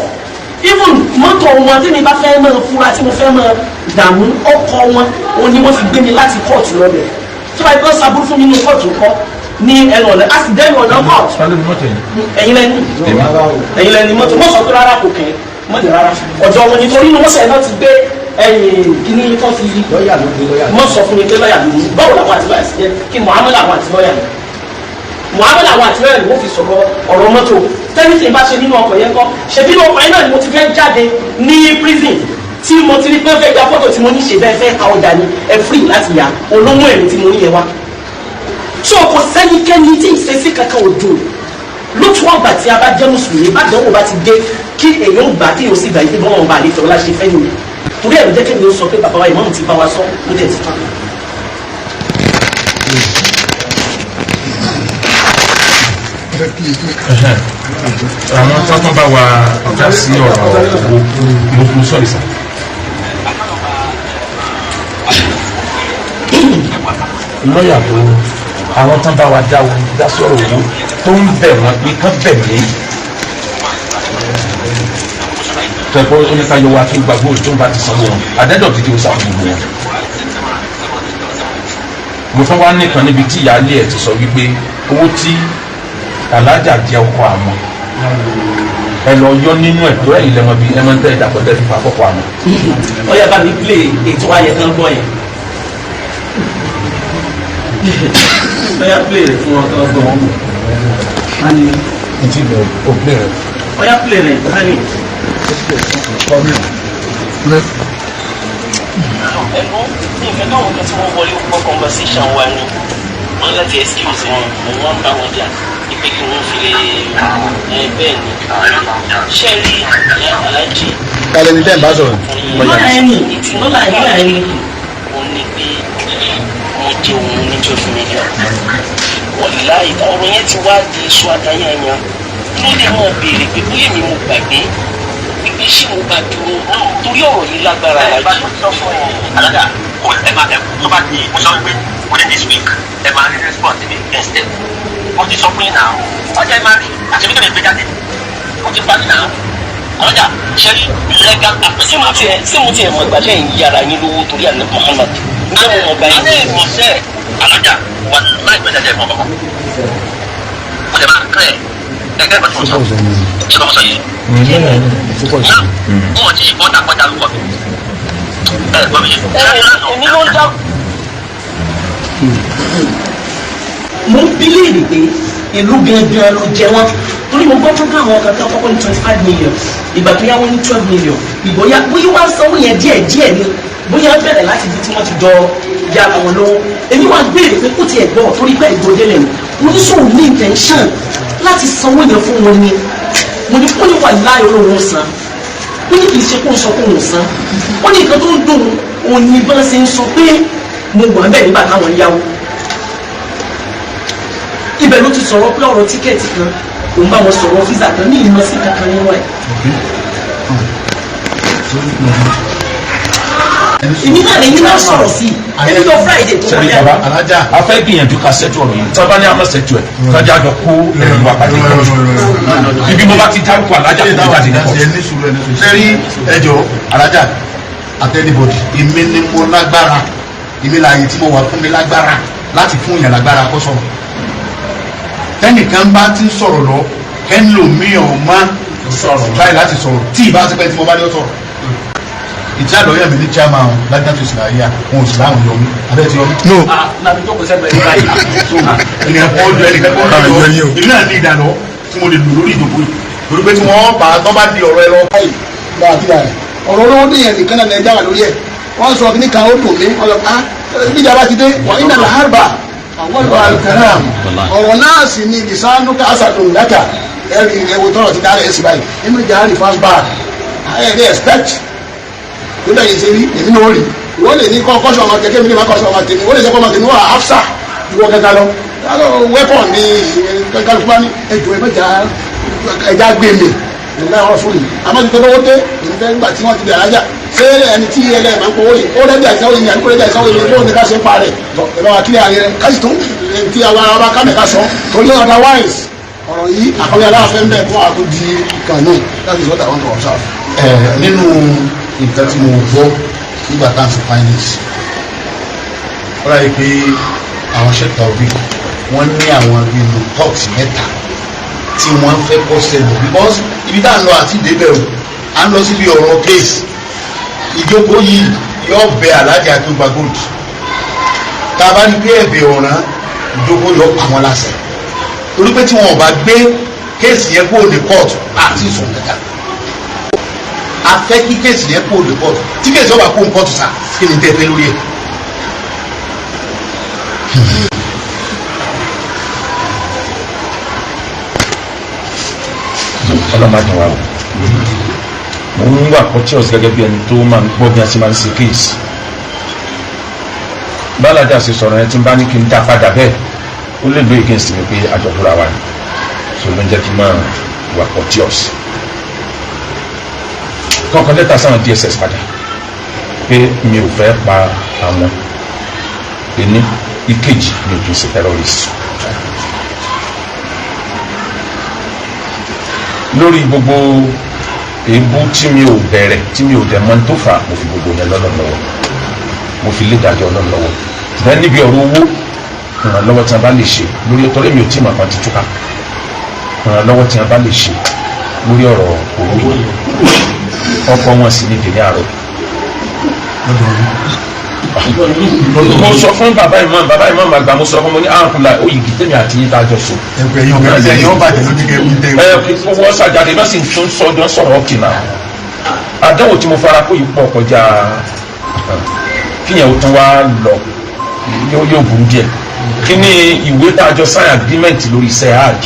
even mọ́tò wọn tí mi bá fẹ́ máa fura tí mo fẹ́ máa dààmú ọkọ̀ wọn, òun ni wọ́n fi gbé mi láti kóòtù lọ́bẹ̀ tí wọ́n bá sábúrú fún mi ní kóòtù kọ́ ní ẹnu ọ̀nà a sì dẹ́nu ọ̀nà kóòtù. Ẹ̀yin lẹ́ni, ẹ̀yin lẹ́ni mọ́tò. Mọ́ sọ pé rárá kò kẹ́ mọ́tò rárá, ọ̀dọ̀ wọn nítorí inú mọ́sẹ̀ náà ti gbé ẹ̀yìn kíní tó fi mọ́ sọ fún mi pé lọ́ọ̀yà ló ní. Báwo làwọn àti lọ́ọ̀yà sí jẹ́ kí Muhammed àwọn àti lọ́ọ̀yà ni Muhammed àwọn àti lọ́ọ̀yà ni wọ́n fi sọ̀rọ̀ ọ̀rọ̀ mọ́tò tẹ́lifíṣìn bá ṣe nínú ọkọ̀ yẹn kọ́. Ṣèbí nínú ọkọ̀ yẹn náà ni mo ti fẹ́ jáde ní prison tí mo ti rí pé fẹ́ gba fọ́tò tí mo ní ṣe bẹ́ẹ̀ fẹ́ ka ọjà ni ẹ free láti yà olóhùn ẹ̀mí tí mo ní yẹn wá. So kò sẹ́nikẹ́ni tí ìṣesí kankan ò dùn lótú ọgbà tí a bá jẹ́ mùsùlùmí bá dánwò bá ti dé kí èèyàn ò gbà kí èèyàn sì gbà yìí pé bọ́lá ọba àlejò ọlá ṣe fẹ́ nìyẹn. Torí ẹ̀rù jẹ́ kémi ó sọ pé bàbá wa ìmáàmù ti bá wa sọ, ó dẹ̀ ti tán. Àwọn tó tún bá wa dá sí ọ̀rọ̀ owó, mo sọ̀rọ̀ sà. Lọ́yà tó àwọn tán bá wa dá sí ọ̀rọ̀ owó tó ń bẹ̀ wọ́n pé kán bẹ̀ mí tẹ́kọ̀ oníkayọ̀ wa tó gbàgbó tó ń bá ti sanwó wọn àdẹ́dọ̀ dídí ó sàfún gbogbo wọn. Mo fẹ́ wá nìkan níbi tí ìyáálé ẹ̀ ti sọ wípé owó tí alájà jẹ ọkọ àwọn ẹ lọ yọ nínú ẹ tó ẹ̀yin lẹmọ bíi ẹ máa ń tẹ ìdàpọ̀ tẹ fífa àkọ́kọ́ àwọn. Ó yá, bá mi play ètò ayẹ kan gbọ́ yẹn. Ó yá, play rẹ̀ fún wọn kan gbọ́ wọn. N ti lọ o play rẹ. Ó yá, play rẹ̀ hani. Ẹ̀gbọ́n ní ìfẹ́ káwọn kan tí wọ́n wọlé gbọ́ conversation wa ni wọ́n láti excuse wọn, mo wọ́n bá wọn jà ìpè kí wọ́n fi lè ẹ bẹ́ẹ̀ ni ṣé rí aláàjì. Kálẹ̀ ní tẹ́ ń bá sọ̀rọ̀. Lọ́la ẹni lọ́la ẹni ó ní pé mo jẹ òun ní 12 million. Wàláhì, ọ̀rọ̀ yẹn ti wá di iṣu àtayàyàn ló lè mọ̀ béèrè pé bóyá èmi mo gbàgbé pípé ṣé mo bá dúró torí ọ̀rọ̀ yìí lágbára aláàjì. Alága kò ẹ máa ẹ tó bá di, mo sọ wípé within this week ẹ máa rí response mi instead. Mo ti sọ fún yín náà, ọjà ẹ máa rí àti mi kò lè gbé jáde, mo ti parí náà. Alága ṣe rí legal Ṣé mo tiẹ̀ mọ̀ ìgbà tẹ́ ń yára yín lówó torí àná Muhammad, ǹjẹ́ mo mọ̀ gbà yín? Alẹ́ ìmọ̀ọ́sẹ̀. Alájà wà láìpẹ́ jẹjẹ fún ọkọ̀. Mo lè máa clear ẹgbẹ́ ìgbà tí mo sọ. Ṣé mo sọ yìí? Náà wọn ò tí ì bọ́ta kọjá lúkọ mi. Ẹ gbọ́ mi yé. Èmi ló ń dá. Mo ń bí léèrè pé ìlú gangan ló jẹ wọn, torí mo gbọ́ fún káwọn kan tó kọ́kọ́ ní 25 million, ìgbà tó yá wọ́n ní 12 million, ìgbóyà bóyá wọ́n sanwó yẹn díẹ̀ díẹ̀ ni, bóyá wọ́n bẹ̀rẹ̀ láti ibi tí wọ́n ti jọ yára wọn lówó. Èmi wá béèrè pé kó tiẹ̀ gbọ́, torí pé ìgbòdè lẹ̀ mo ní sóun ní intention láti sanwó yẹn fún wọn ni. Mo ní kó ní wà láàyò olóhùn san, ó ní kì í ṣe kó ń sọ kó ń san, ó ní nǹkan tó ń dùn òun ní bá ṣe ń sọ pé mo wà ń bẹ̀ nígbà táwọn ń yáwó. Ibẹ̀ ló ti sọ̀rọ̀ pé ọ̀rọ̀ ticket kan, òun bá wọn sọ̀rọ̀ visa kan ní ìmọ̀ sí kankan nínú ẹ̀. Èmi náà lèmi náà sọ̀rọ̀ sí i èmi lọ Friday tó Sẹ́ni kọjá. baba, Alájà. A fẹ́ gbìyànjú ká sẹ́tù ọ̀rọ̀ yìí. Tọ́ba ní àmọ́ sẹ́tù ẹ̀, kájà jọ kó ẹ̀rù wa pàdé kọ́ọ̀tù. Ibi mo bá ti dárúkọ alájà kó jáde ní kọ́ọ̀tù. Ẹni sùúrù, ẹni sùúrù. Sẹ́rí ẹjọ́ alájà àti anybody, èmi ni mo lágbára, èmi láàyè tí mo wà fún mi lágbára láti fún yàn lágbára kó sọ̀rọ̀. Tẹ́nìkan bá ti ń sọ̀rọ̀ lọ, kẹ́ńlòmíì ọ̀ má Sọ̀rọ̀. try láti sọ̀rọ̀ tí ìbá ti pẹ́ tí mo bá ní ó sọ̀rọ̀. Ìjà lọ́yà mi ní chairman lágbàtò ìsìláyà, wọn ò sì láwọn yọ mí abẹ́ ti yọ mí. No. Ah, nàbí jókòó sẹ́gbẹ̀ẹ́ ní báyìí. Ènìyàn kan jọ ẹnìkan kan Ah, jọ yọ yín o. èmi náà ní ìdáná tí mo lè lò lórí ìjókòó yìí, torí pé tí wọ́n bá tọ́ bá di ọ̀rọ̀ ẹ lọ. Báyìí bá a ti rà rẹ̀, ọ̀rọ̀ olówó ní yẹn nìkan náà lẹ́jà wà lórí ẹ̀. Wọ́n sọ kí ní kan ó dùn mí, wọ́n sọ ah níjàmbá ti dé wà ní nàlá àrùbà àwọn ìwà alkalam, ọ̀rọ̀ náà sì ni ìsánú káṣàdùn lákà ẹ̀rì ẹ̀wò tọrọ ti dára ẹ̀ sí báyìí nínú ìjà rí fast back ẹ̀ ẹ̀ expect nígbà yìí ṣe rí èmi náà rí. Ìwọ lè ní kọ́ kọ́ṣọ́ ọmọ kẹ̀kẹ́ mi lè má kọ́ṣọ́ ọmọ tèmi, ó lè jẹ́ kọ́ ọmọ tèmi wà áfsà ìwọ kẹta lọ wẹ́pọ̀n ní kálukú bá ní ẹjọ́ ẹ mẹ́ta ẹja gbé mi nígbà wọn fún mi. Àmọ́ ti tọ́lọ́wọ́ dé èmi fẹ́ nígbà tí wọ́n ti bẹ̀rẹ̀ ajá, ṣé ẹni tí ẹlẹ́ máa ń pọ̀ wọ́yìn ó rẹ́dí àìsàn òyìn àti kó rẹ́dí àìsàn òyìn bóun ní ká ṣe ń parẹ́ ẹ bá wa kílẹ̀ ààrẹ rẹ ká sì tún ti àwọn ará bá kámẹ́ ká sọ, torí otherwise ọ̀rọ̀ yìí àkọlé aláàfẹ́ ń bẹ̀ fún àkójì kànú. That is what I want to observe. Ẹ nínú nǹkan tí mo gbọ́ nígbà tá à ń ṣe finance, ó ráyè pé àwọn ṣètò òbí wọ́n ní àwọn bíi talks mẹ́ta tí wọ́n fẹ́ kọ́ ṣẹlẹ̀, because ibi tá à ń lọ àti ìdébẹ̀ o, à ń lọ síbi ọ̀rọ̀ case. Ìjókòó yìí yóò bẹ alájà tó gba gold, tá a bá rí pé ẹ̀bẹ̀ ọ̀ràn, ìjókòó yóò pa wọn láṣẹ, torí pé tí wọn ò bá gbé case yẹn kúrò ní court àti ìsùn kankan. A fẹ́ kí case yẹn kúrò ní court. Tí case ọba kó ní court sá, kí ni tẹ́ fẹ́ lórí ẹ̀? Ọlọ́mọ àdùn wa o. Mo ń wà courteous gẹ́gẹ́ bí ẹni tó máa ń gbọ́ bí a ti máa ń ṣe case. Bálàdà ṣe sọ̀rọ̀ yẹn, tí n bá ní kí n dá padà bẹ́ẹ̀, ó lè lo against mi pé àjọkúra wa ni, so ló ń jẹ́ kí n máa wà courteous. Kọ́kọ́ lẹ́tà sáwọn DSS padà pé mi ò fẹ́ pa àwọn ẹni. Ìkejì, mi ò kì í ṣe terrorist. Lórí gbogbo èébú tí mi ò bẹ̀rẹ̀, tí mi ò dẹ̀ mọ̀ tó fà, mo fi gbogbo yẹn lọ́lọ́ lọ́wọ́, mo fi lé ìdájọ́ ọlọ́run lọ́wọ́. Bẹ́ẹ̀ níbi ọ̀rọ̀ owó, ìrànlọ́wọ́ tí a bá lè ṣe lórí, torí mi ò tí ì mọ̀ kan ti túká, ìrànlọ́wọ́ tí a bá lè ṣe lórí ọ̀rọ̀ owó yìí, ọkọ wọn sì ní dèní àárọ̀. Mo sọ fún bàbá imam, bàbá imam àgbà, mo sọ fún mo ní àrùn ó yìí tèmi àti yín tá a jọ sọ. Ẹgbẹ́ yín ọ̀gá ẹ̀yìn ọba jẹ́ lójú kẹ́ ń tẹ́. Ẹ wọ́n ṣàjáde bá sì tún sọ́jọ́ sọ̀rọ̀ ọ̀kì náà. Àdánwò tí mo fara kó yìí pọ̀ kọjá kíyẹn ó tún wá lọ, yóò burú díẹ̀. Kí ni ìwé tá a jọ sign agreement lórí iṣẹ́ hajj,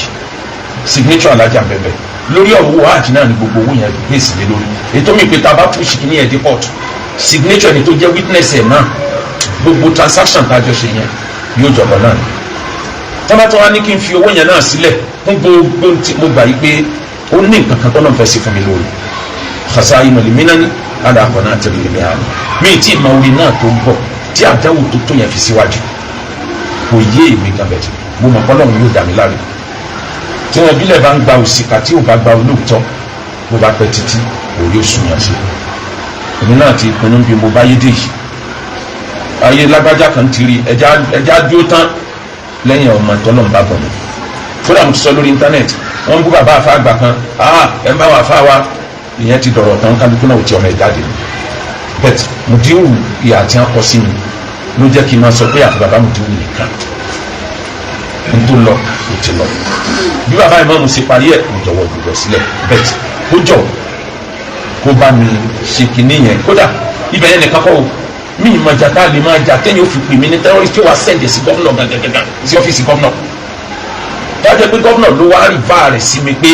signature alájà bẹ̀bẹ̀ lórí ọ̀rọ̀ owó hajj náà ni gbogbo owó yẹn gbèsè lé lórí. Ètò mi pé tá a bá push kí ní ẹ̀ dé court, signature ni tó jẹ́ witness ẹ̀ náà, gbogbo transaction tá a jọ ṣe yẹn yóò jọba náà ni. Tọ́ba tó wá ní kí n fi owó yẹn náà sílẹ̀ fún gbogbo tí mo gbà yí pé ó ní nǹkan kan tó náà fẹ́ ṣe fún mi lórí xasa ìmọ̀lẹ́mínání alàkọ̀ náà tẹ̀lé mi àná mi tí ìmọ̀ orí náà tó ń bọ̀ tí àdáwò tó tó yẹn fi síwájú kò yé èmi gan bẹ̀tẹ̀. Mo mọ̀ pé Ọlọ́run yóò dà mí láre. Tí wọn bílẹ̀ bá ń gba òṣìkà, tí ò bá gba olóòótọ́, bó bá pẹ́ títí òrí ó sùn yàn sí. Èmi náà ti pinnu bí mo bá yé dé yìí. Ayé lágbájá kan ti rí ẹja dúró tán lẹ́yìn ọmọ tọ́lọ̀ ń bá bọ̀ mí. Kódà mo ti sọ lórí íńtánẹ́ẹ̀tì, wọ́n ń bú bàbá àfa àgbà kan, ẹ̀ ń bá wọn àfa wa, ìyẹn ti dọ̀rọ̀ tán, kálukú náà ò ti ọmọ ẹ̀ jáde. Bẹ́ẹ̀ mùdíwù ìyá àti akọ sí mi ló jẹ́ kí n máa sọ pé àfi bàbá mùdíwù nìkan n tó lọ kò ti lọ. Bí bàbá ìmáàmù ṣe parí ẹ̀, mo jọ̀wọ́ gbogbo sílẹ̀. Bẹ́ẹ̀ kó jọ kó bá mi ṣe kinní yẹn. Kódà ibẹ̀ yẹn nìkan kọ́ o, mi ìmọ̀ ìjà tá a lè máa jà téèyàn ó fi pè mí ní terrorist tí ó wá send sí gómìnà gàgàgàgà, sí ọ́fíìsì gómìnà. Dájọ́ pé gómìnà ló wá rí bá rẹ̀ sí mi pé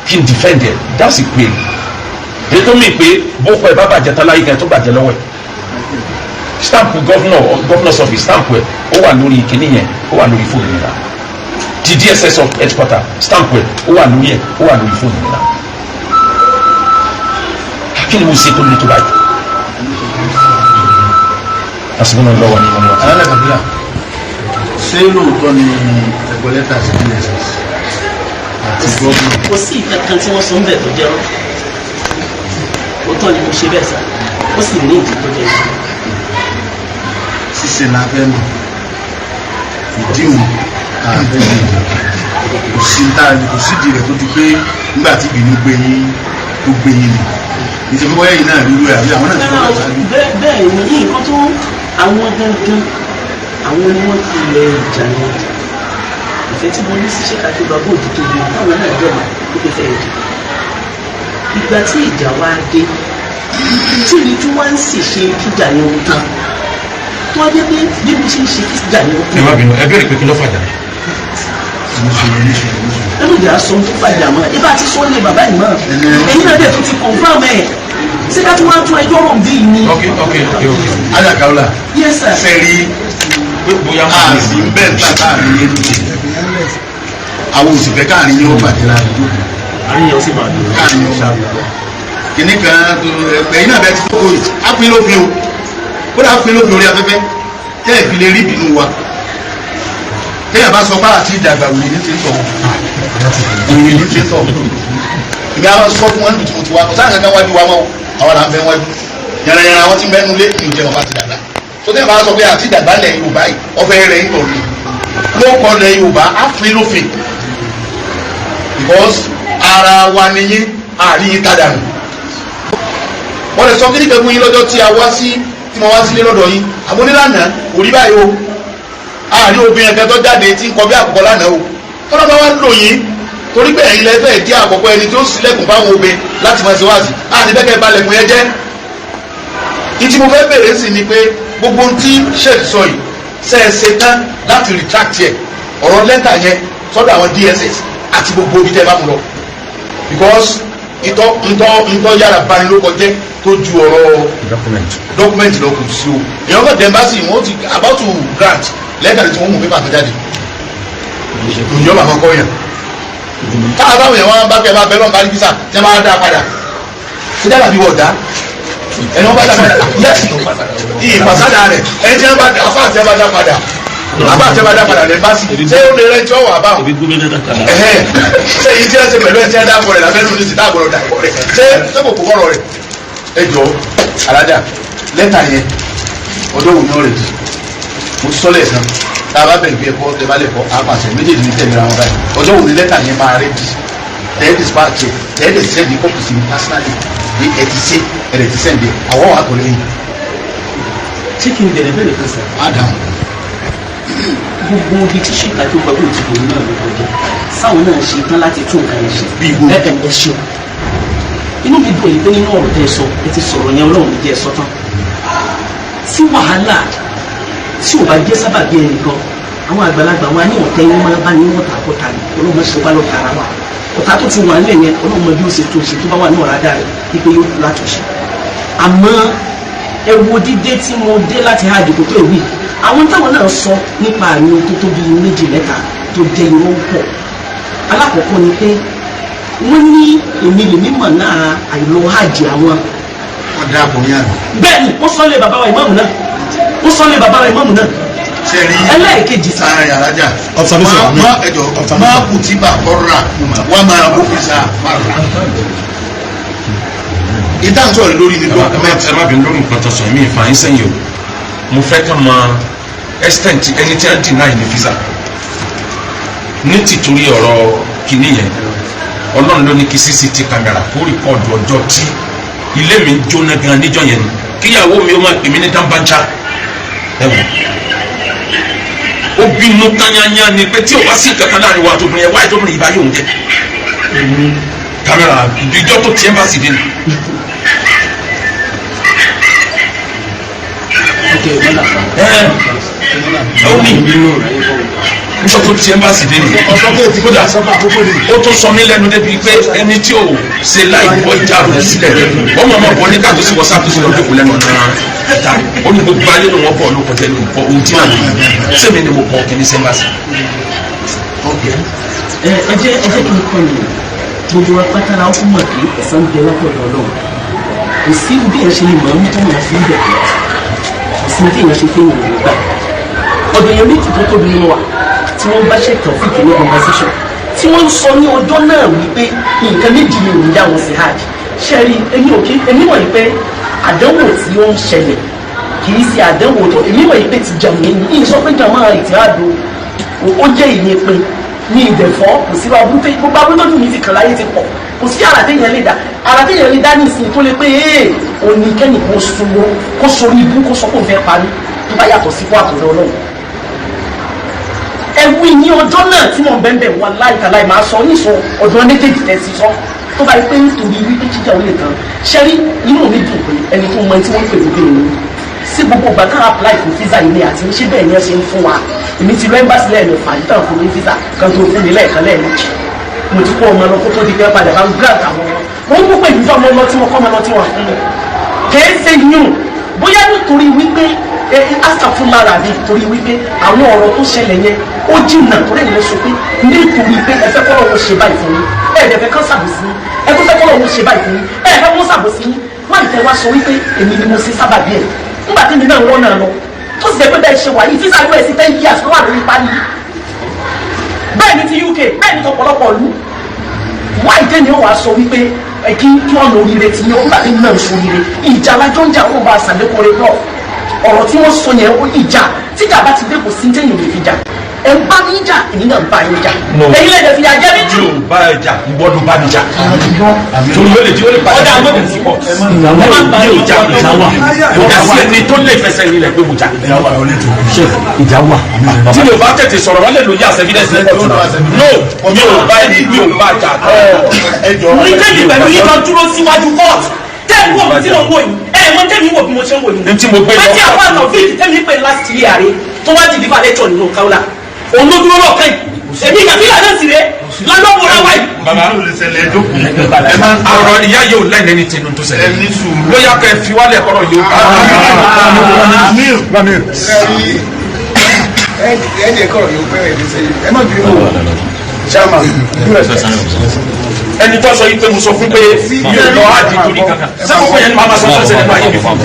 kí n defend ẹ̀, that's it. Pé ètò mi pé bókọ ẹ̀ bá bàjẹ́ tán láyé kan tó bàjẹ́ lọ́wọ́ ẹ̀, stamp governor, governor's office stamp ẹ̀ ó wà lórí kinní yẹn, ó wà lórí fóònù mi náà. Ti DSS of headquarter stamp ẹ̀ ó wà lórí ẹ̀, ó wà lórí fóònù mi náà. Kí ni mo ṣe tó lè tó báyìí? Àsìkò náà lọ́wọ́ ni wọ́n wá. Alálẹ̀ kàbílà, ṣé lóòótọ́ ni ẹ̀gbọ́n lẹ́tà sí DSS àti gómìnà? Kò sí ìkankan tí wọ́n sọ ń bẹ̀ tó jẹ́rọ́. Òótọ́ ni mo ṣe bẹ́ẹ̀ sá, ó sì ní ìdí tó jẹ́ ìdí. Ṣíṣe la fẹ́ mọ̀, ìdíwọ̀n àfẹ́ mọ̀. Kò sí tá kò sídìí rẹ̀ tó ju pé nígbà tí ìbínú gbé yín tó gbé yín ni ìṣe pé bóyá yìí náà rírú ẹ̀ àbí àwọn náà ti kọ́ ẹ̀ ṣáájú. Bẹ́ẹ̀ ni, nǹkan tó àwọn gangan àwọn ni wọ́n ti lẹ ìjà yẹn. Ìfẹ́ tí mo ní sí ṣe kájú bàbá òdì tó bí táwọn náà dẹ̀ mọ̀ ó fi fẹ́ ìjà. Ìgbà tí ìjà wá dé, tí mi tún wá ń sì ṣe kíjà yẹn ó tán, tó wá jẹ́ pé bí mo ṣe ń ṣe kíjà yẹn ó Ẹ tán. má bínú, ẹ béèrè pé kí ló fàjà. Ẹ ló jà sọ tó fàjà mọ́ ibà tí sọ lé bàbá yìí mọ́, ẹ̀yin náà dẹ̀ tún ti confirm ẹ̀, ṣé ká tún wá tún ẹjọ́ rọ̀ bí ni. Ok. Ajakawula. Yes sir. Sẹ́rí Pé bóyá mo a sì ń bẹ́ẹ̀ nígbà káàrin yẹn dùn, àwọn òsìfẹ́ káàrin yẹn ó bàjẹ́ láàrin jókòó. Àárín yẹn ó sì máa dùn. Káàrin yẹn ó bàjẹ́ kìnnì kan tó ẹ̀yìn náà bẹ́ẹ̀ ti tó kóyè á pín lófin o, kódà á pín lófin orí afẹ́fẹ́ tẹ́ ẹ̀ fi lè rí ìbínú wa. Téèyàn bá sọ bára tí ìdàgbà wòye ní ti ń tọ̀, wòye ní ti ń tọ̀. Ìgbà wọn sọ fún wọn níbi tí mo ti wá kọ sáà kankan wájú wa mọ́ o, àwọn là ń bẹ wájú yànnàyànnà, àwọn tí ń bẹ nulẹ̀ ní ìjẹun bá ti dàgbà tó. Téèyàn bá sọ pé àti ìdàgbà lẹ̀ Yorùbá yìí ọ̀fẹ́ rẹ̀ ń tọ̀ ni ló kọ́ lẹ̀ Yorùbá á pín lófin, because ara wa nìyí àárín yín tádà nù. Wọ́n lè sọ kí nìkan fún yín lọ́jọ́ tí a wá sí, tí mo wá sílé lọ́dọ̀ yín. Àmọ́ nílànà kò rí báyìí o, àárín obìnrin kan tó jáde tí ń kọ bí àkọ́kọ́ lánàá o. Tọ́lá bá wá lò yín torí pé ẹ̀yin lẹ́fẹ̀ẹ́ jẹ́ àkọ́kọ́ ẹni tó ṣílẹ̀kùn fáwọn obìnrin láti máa ṣe wáàsí, àti bẹ́ẹ̀ kẹ́ balẹ̀kùn yẹn jẹ́. Ìtí mo fẹ́ bèrè sí ni pé gbogbo ohun tí sheik sọ yìí, ṣe é ṣe tán láti retract yẹ ọ̀rọ̀ lẹ́tà yẹn sọ́dọ̀ àwọn DSS àti gbogbo ibi tẹ́ bá mú lọ? Because ìtọ́ ntọ́ ntọ́ yára bani ló kọjẹ́ tó ju ọ̀rọ̀ Document. Document lọ kò sí o. Èèyàn kan dẹ̀mbásì wọ́n ti about to grant lẹ́tà tí wọ́n mú pépà tó jáde ìjọba àkọ́kọ́ yẹn káà báwọn yẹn wọ́n bá kẹ́ bá bẹ́ẹ̀ lọ́n bá rí físà tí wọ́n bá dá padà ṣé dábàá bí wọ́n dá ẹni wọ́n bá dá padà, yes, ìfàsádà rẹ̀ ẹni tí wọ́n bá afá àti ẹ̀ bá dá padà, afá àti ẹ̀ bá dá padà lẹ́mbásì, ṣé ó lè rẹ́ tí ó wà báwọn? Ebi gómìnà dàkàlà. Ẹhẹn, ṣé èyí tí ẹ ṣe pẹ̀lú ẹ tí ẹ dáàbò rẹ̀ lábẹ́ lórí ti dáàbò rẹ̀ dàbò rẹ̀, ṣé kò kó kọ́rọ̀ rẹ̀? Ẹ jọ alájà, lẹ́tà yẹn ọjọ́ òun náà rẹ̀ di mo ti sọ lẹ́ẹ̀kan, tá a bá bẹ̀rẹ̀ bí ẹ̀kọ́ tẹ bá lè kọ́ àpàṣẹ méjèèjì ní tẹ̀lé ra wọn báyìí. Ọjọ́ òun ni lẹ́tà yẹn máa rẹ̀ di tẹ́ẹ̀ dispatch ẹ̀, tẹ́ẹ̀ dẹ̀ send copy sí mi personally ní ẹ ti ṣe ẹ dẹ̀ ti send ẹ̀, àwọn wà tó lẹ́yìn. Ṣé kí n bẹ̀rẹ̀ bẹ̀rẹ̀ kan sà? Á dáhùn. Gbogbo ibi tí ṣèkà tó gbàgbọ́ ti bò náà ló kọjá sáwọn náà ṣe tán láti tún nǹkan yẹn ṣe. Bí ibo? Ẹ ẹ ṣeun, inú mi dùn yìí pé nínú ọ̀rọ̀ tẹ́ ẹ sọ, ẹ ti sọ̀rọ̀ yẹn, Ọlọ́run ní jẹ́ ẹ sọ tán. Tí wàhálà tí ò bá jẹ́ sábàbí ẹnìkan, àwọn àgbàlagbà wa ní ọ̀tẹ́ wọn máa bá ní ọ̀tà kọta ni Ọlọ́run ṣe wá lọ́ta ara wa. Ọ̀tá tó ti wà nílẹ̀ yẹn, Ọlọ́run mọ bí ó ṣe tó ṣe tó bá wà ní ọ̀rá dáa rẹ̀ wípé yóò látúnṣe. Àmọ́ ẹ wo dídé tí mo dé láti hajj kò tó ìwé, àwọn táwọn náà sọ nípa àmì tó tóbi méjì mẹ́ta tó jẹ́ irọ́ pọ̀. Alákọ̀ọ́kọ́ ni pé wọ́n ní èmi lèmi mọ̀ náà àìlọ hajj àwọn. Wọ́n dá àpò yẹn àná. Bẹ́ẹ̀ ni ó sọ lé bàbá wa ìmáàmù náà, ó sọ lé bàbá wa ìmáàmù náà. Ṣe rí? Ẹlẹ́ẹ̀kejì sá. Sáà yàrájà. Observation. Má ẹjọ má kùtìbà kọ́ra wà máa kófìsà fara. Ìtàn sọ̀rọ̀ lórí ni document. Ẹ má bínú lórí nǹkan tó sọ, èmi ìfà yín sẹ́yìn o. Mo fẹ́ kàn mọ extent ẹni tí a ń deny ní visa ní tìtorí ọ̀rọ̀ kìíní yẹn. Ọlọ́run ló ní kí CCTV camera kó rìkọ́ọ̀dù ọjọ́ tí ilé mi ń jóná gan níjọ́ yẹn ni, kíyàwó mi ó máa pè mí ní dáńbájá. Ẹ wò ó bínú tányányá ni pé tí o bá sí nǹkan kan láàrin wa tóbìnrin yẹn, wáyé tóbìnrin yìí bá yóò ń jẹ kámẹ́rà ìjọ tó tiẹ̀ bá sì dé ni. Ẹ ó ní ìjọ tó tiẹ̀ bá sì dé ni. Kódà ó tún sọ mí lẹ́nu débi pé ẹni tí ò ṣe láì bọ́ ìjà rẹ̀ sílẹ̀, wọ́n mọ̀ ọ́n bọ́ ní káàtó sí wọ́sá tó sì lọ́ọ́ jókòó lẹ́nu ọ̀nà ẹ̀ta. Ó ní gbogbo ayé ló wọ́n bọ̀ ló kọjá ní nǹkan ohun tí náà nìyí sẹ́mi ni mo kọ́ kí ní sẹ́ńbàṣì. Ẹ jẹ́ kí n kọ́ ni gbogbo wa pátá la ó fún mọ̀ pé ẹ̀san ń bẹ látọ̀dọ̀ Ọlọ́run. Kò sí bí èèyàn ṣe lè mọ̀ ọ́n tó mọ̀ sí ibẹ̀, kò sí bí èèyàn ṣe fẹ́ wò ó gbà. Ọ̀dọ̀ èèyàn méjì tó tóbi nínú wa tí wọ́n bá ṣe Taofeek ní conversation tí wọ́n ń sọ ní ọjọ́ náà wípé nǹkan méjì ni òun yá wọn sí hajj. Ṣẹ́rí èmi ò kí èmi mọ̀ yìí pé àdánwò tí ó ń ṣẹlẹ̀ kì í ṣe àdánwò tó èmi mọ̀ yìí pé ti jàmù ní ìyìn sọ pé jàmù ìtìhádùn ó jẹ́ ìyẹn pé ní ìdẹ̀fọ́ kò sí abúlé gbogbo abúlé tó dùn mí fi kàn láyé ti pọ̀. Kò sí àrà téèyàn lè dá, àrà téèyàn lè dá ní ìsìn tó lè pé ee òní kẹ́nì kó sunwó kó sórí ibú kó sọ pé òun fẹ́ parí tó bá yàtọ̀ sí fún àtọ̀dọ̀ Ọlọ́run. Ẹwí ní ọjọ́ náà tí wọ́n bẹ́ẹ̀ bẹ́ẹ̀ wà láìka láì máa sọ nísọ ọ̀dọ́ méjèèjì tẹ̀sí sọ tó bá yẹ pé nítorí wípé jíjà ò lè tán. Ṣẹ́rí inú mi dùn pé ẹni tó mọ ẹni tí wọ́n ń pè lóde òun sí gbogbo ìgbà tá a apply fún visa yìí ni àti ṣé bẹ́ẹ̀ ni ẹ ṣe ń fún wa. Èmi ti lọ embassy lẹ́ẹ̀mẹ́fà yìí tàn fún mi visa kan tó fún mi lẹ́ẹ̀kan lẹ́ẹ̀mejì. Mo ti kó ọmọ lọ kó tó di pé padà bá ń grant àwọn ọmọ. Mo ń gbọ́ ìlú ọmọ lọ tí mo kọ́ ọmọ lọ tí wọ́n fún mi. Kèé ṣe yún bóyá nítorí wípé astagfirullah rabi torí wípé àwọn ọ̀rọ̀ tó ṣẹlẹ̀ yẹn ó jìnnà torí ẹ̀ ló sọ pé nítorí pé ẹ fẹ́ kọ́ lọ́wọ́ ṣe báyìí fún yín, ẹ dẹ̀ fẹ́ kán ṣàbòsí yín, ẹ tó fẹ́ kọ́ lọ́wọ́ ṣe báyìí fún yín, ẹ fẹ́ kán ṣàbòsí yín. Wọ́n àìfẹ́ wá sọ wípé èmi ni mo ṣe sábàbí ẹ̀ nígbà tí mi náà wọ́n náà lọ tó sì jẹ́ pé bẹ́ẹ̀ ṣe wà yìí físà us 10 years ló wà lórí pálí, bẹ́ẹ̀ ni ti UK, bẹ́ẹ̀ ni tọ̀pọ̀lọpọ̀ ìlú. Wá ìtẹ́ni ó wàá sọ wípé kí kí ọ̀nà oríire ti yan nígbà tí mi náà ń sọ oríire ìjà alájọ́ ń jà ó bá aṣàlékòrè pọ̀. Ọ̀rọ̀ tí wọ́n sọ yẹn ó ìjà tíjà bá ti dé kò sí téèyàn lè fi jà. Ẹ̀ ń bá mi jà, èmi náà ń bá yín jà, ẹ̀yin lè fi jà jẹ́ mi jù. Mi ò bá ẹ jà, ìwọ ló bá mi jà, torí ó lè di ó lè padà sí ọ̀pọ̀ sí pọ̀. Mi ò jà, ìjà wà, kò sí ẹni tó lè fẹsẹ̀ rinlẹ̀ pé mo jà. Ìjà wà. Tí mi ò bá tètè sọ̀rọ̀ wọ́n lè lo yas evidence ní court. No, mi ò bá ẹni, mi ò bá jà. Ní tẹ́mi pẹ̀lú yín kan dúró síwájú court tẹ́ ẹ̀ wò mí tí mo ń wò yìí, ẹ̀ mọ tẹ́mi wò bí mo ṣe ń wò yìí. Ní tí mo gbé lọ. Pé tí àwọn àna fíìkì tẹ́mi pé last year rè tó wá deliver lecture nínú Kaula òun ló dúró lọ́ọ̀kan yìí, èmi kàfílà náà sì rè lálọ́wọ́ra wáyé. Baba, ọ̀rọ̀ ìyá yóò lẹ́nu ẹni tí inú tó ṣẹlẹ̀ lóyà kẹ́ fi wálẹ̀ kọ́rọ̀ yóò bá. Ẹ jẹ́ kọ́rọ̀ yóò pẹ́ ẹ̀ sẹ́yìn, ẹ má bínú o. Chairman. Ẹni tó sọ yìí pé mo sọ fún pé mi ò lọ áàdì torí kankan sẹ́kọ̀ọ́ yẹn ni màá ma sọ fún ẹsẹ̀ nípa ayé mi fún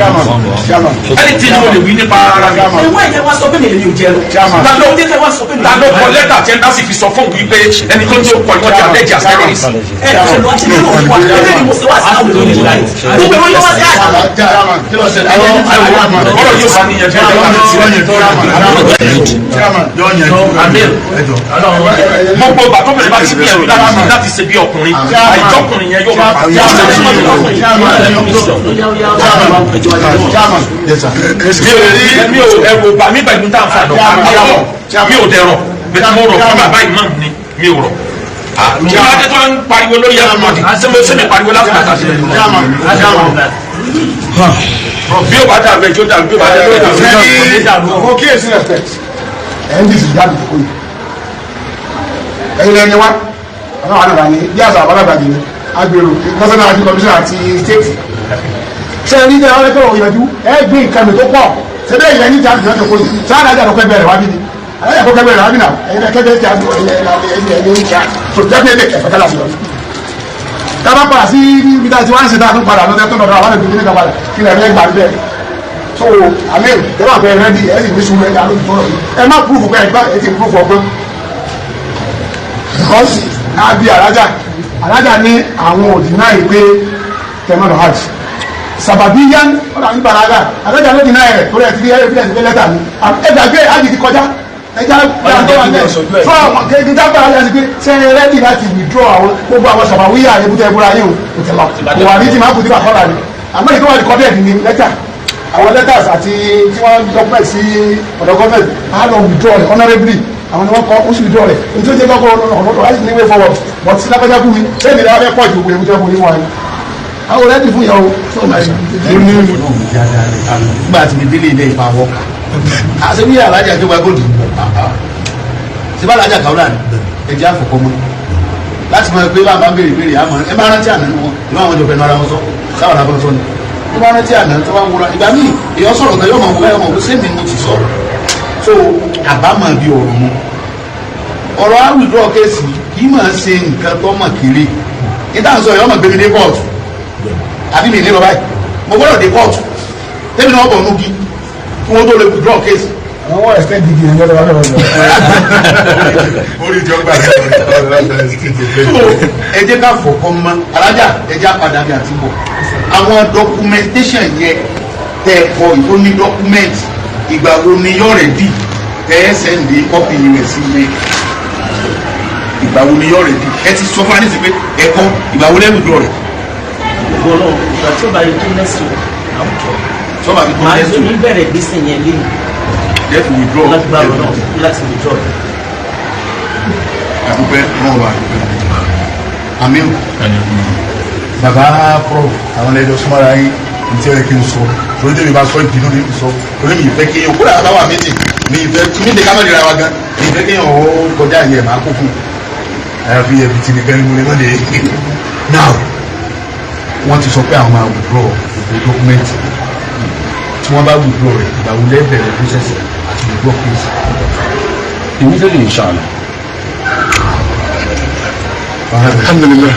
ẹni tí mo lè wí nípa ara mi. Ẹ̀wọ́n ẹ̀yẹ wá sọ pé mi lè yóò jẹ lọ. Ta ló Ọdẹ tẹ wá sọ pé mi ta ló kọ lẹ́tà tí ẹ sì fi sọ fún wí pé ẹni tó ń tó kọ ìwọ́n ti àlẹ́jì as terrorist. Ẹ ṣe lọ àti nínú òkú wa ẹgbẹ́ ni mo ṣe wá sí àwọn olóyún láyé gbogbo ẹ̀wọ̀n yóò wá sí àjà. Ọ̀rọ̀ yóò bá níyẹn jẹ́. Gbogbo ìgbà tó bẹ̀rẹ̀ bá ti gbìyànjú láti ṣe bí ọkùnrin, àìjọkùnrin yẹn yóò máa bá mi ò ẹrù bà mí pẹ̀lú tá à ń fa lọ, mi ò dẹ̀rọ̀ bẹ́ẹ̀ mo rọ̀ fún bàbá imam ni mi ò rọ̀ kí wọ́n á dé tó ń pariwo lórí everybody. Ṣé mo ṣe mi pariwo láti bàtà sí bí o bá dàrú ẹjọ́ dàrú, bí o bá dàrú ẹjọ́ dàrú. Mo kíyèsí respect ndc jáde kó yìí ẹ̀yin lẹ́ni wá àwọn àdàbà ní bí àṣà àbálàgbà jù ní agbèrò national àti commission àti state ṣe ní ní àwọn ẹgbẹ́ òyìnbó ẹ gbé nǹkan mi tó pọ̀ ṣe bẹ́ẹ̀ yẹn ní jáde lọ́jọ́ kó yìí ṣé alájà ló kẹ́gbẹ́ rẹ̀ wá bí ni alájà kó kẹ́gbẹ́ rẹ̀ wá bí náà ẹ̀yin lẹ́ kẹ́gbẹ́ ti àdó ẹ̀yin ẹ̀yin ẹ̀yin so definitely ẹ̀fẹ̀ kẹ́lá sí lọ. Tábà padà sí ibi tá a ti wá ń ṣe tá a tún padà lọ́dẹ tó lọ́dọ̀ àwọn ẹ̀dùn nígbà padà kí lè rẹ́ gbà bẹ́ẹ̀. So àmì ìjọba àfẹ́ rẹ́dí ẹ̀ sì ní sùúrù ẹ̀ dàrú ìtọ́rọ̀ yìí ẹ má púrúfù pé ẹ gbá ẹ ti púrúfù ọgbọ́n because abi alájà alájà ní àwọn òdì náà yìí pé tẹmọ́nà hajj Sàbàbí yán ọ̀rọ̀ àmì bàlágà àtọ́jà ló dínà rẹ̀ torí ẹ̀ ti rí evidence pé lẹ́tà ni. Ẹ gbàgbé àjì ti kọjá. Ẹja tó wà lẹ̀ fún àwọn kéèké dábàá láti pé ṣé ẹ ready láti withdraw àwọn gbogbo àwọn sàbàwíyà ebútẹ́ ebúra yìí o kò tẹ̀ lọ. Kò wà ní tí máa kú tí bá kọ́ra ni. Àmọ́ ìtọ́wà recorded ni lẹ́tà. Àwọn letters àti tí wọ́n document sí ọ̀dọ̀ government á lọ withdraw rẹ̀ honourably. Àwọn ni wọ́n kọ́ ó sì withdraw rẹ̀. Nítorí jẹ́ kọ́kọ́ ọ̀nà láti ní way forward. But sí lápẹ́jà kú mi, ṣé èmi làwọn fẹ́ pọ̀ ju ebútẹ́ fún yín wọn ni? Àwọn rẹ́dì fún ìyàwó. Nígbà tí mi délé ilé ìpa wọ́ọ̀kà àṣẹ bí alájà tó gba góòdì ṣe bá alájà kàwé lánàá ẹjẹ àfọkọ mọ láti mọ pé bàbá béèrè béèrè àmọ́ ẹ máa rántí àná wọn ìlú àwọn ìjọba ẹnu ara wọn sọ sáwọn àbọ̀ sọ ni tó bá rántí àná tó bá ń wúra ìgbà míì èèyàn sọ̀rọ̀ kan yóò mọ̀ wọ́n yóò mọ̀ wọ́n sẹ́mi mo ti sọ so àbámọ̀ bí ọ̀rọ̀ mu ọ̀rọ̀ á withdraw kéèsì kì í máa ṣe nǹkan tó mọ̀ kiri níta ń sọ yọ ọmọ gbẹmí dé kóòtù àbí mi ní lọ báyìí mo gbọ́dọ̀ dé kóòtù tẹ́mi náà bọ̀ nùgí kí wọ́n tó lè withdraw kéèsì. Àwọn wọ́n extend the deal lọ́dọ̀ lọ́dọ̀ lọ́dọ̀. Orí ìjọ gbà So ẹ jẹ́ ká fọkàn mọ́ alájà, ẹ jẹ́ àpàdà bí àti bọ̀ àwọn documentation yẹn tẹ ẹ kọ ìtò ní document ìgbà wo ni yóò ready tẹ ẹ send copy rẹ̀ sí mi? Ìgbà wo ni yóò ready? Ẹ ti sọ fún wa nísìnyí pé ẹ kọ, ìgbà wo lẹ́nu dúró rẹ̀? Gbogbo náà, ìgbà tí ó bá yẹ tó next week àwùjọ sọ́ba fi tó màá next ní week bẹ̀rẹ̀ gbèsè yẹn lé ẹ fi withdraw. Lágbára náà láti withdraw. Àdúpẹ́ náà wà, àdúpẹ́ àmín. Bàbá prof, àwọn ẹlẹ́jọ́ súnmọ́ra yín ní tí ó yẹ kí n sọ torí tèmi bá sọ ìbínú ní sọ torí mi ìfẹ́ kéèyàn kódà bá wà méjì mi ìfẹ́ tí mi lè ká má lè ra wa gan mi ìfẹ́ kéèyàn ó kọjá yẹ màá kó fún un àyàfi ẹbí tí nìkan ní mo lè má lè. Now wọ́n ti sọ pé àwọn máa withdraw gbogbo document. Tí wọ́n bá withdraw rẹ̀, ìgbà wo lẹ́ bẹ̀rẹ̀ process àti withdraw case? Immediately, inshallah. Alhamdulilayi.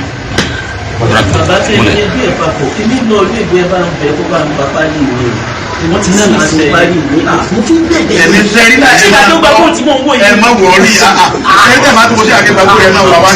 Bàbá tí ẹ ní bí ẹ papọ̀ èmi lọ ilé ìgbé ẹ bá ń bẹ kó bá ń bá pálí ìwé wọ́n ti sì sí pálí ìwé mo tún bẹ̀bẹ̀. Ẹ̀mí sẹ́rí náà. Ṣé ìgbà tó gba fóònù tí mò ń wò yìí? Ẹ má wọrí, ẹ tẹ̀ máa tó mo ṣe àgbẹ̀gbẹ̀ ẹ má wà wá.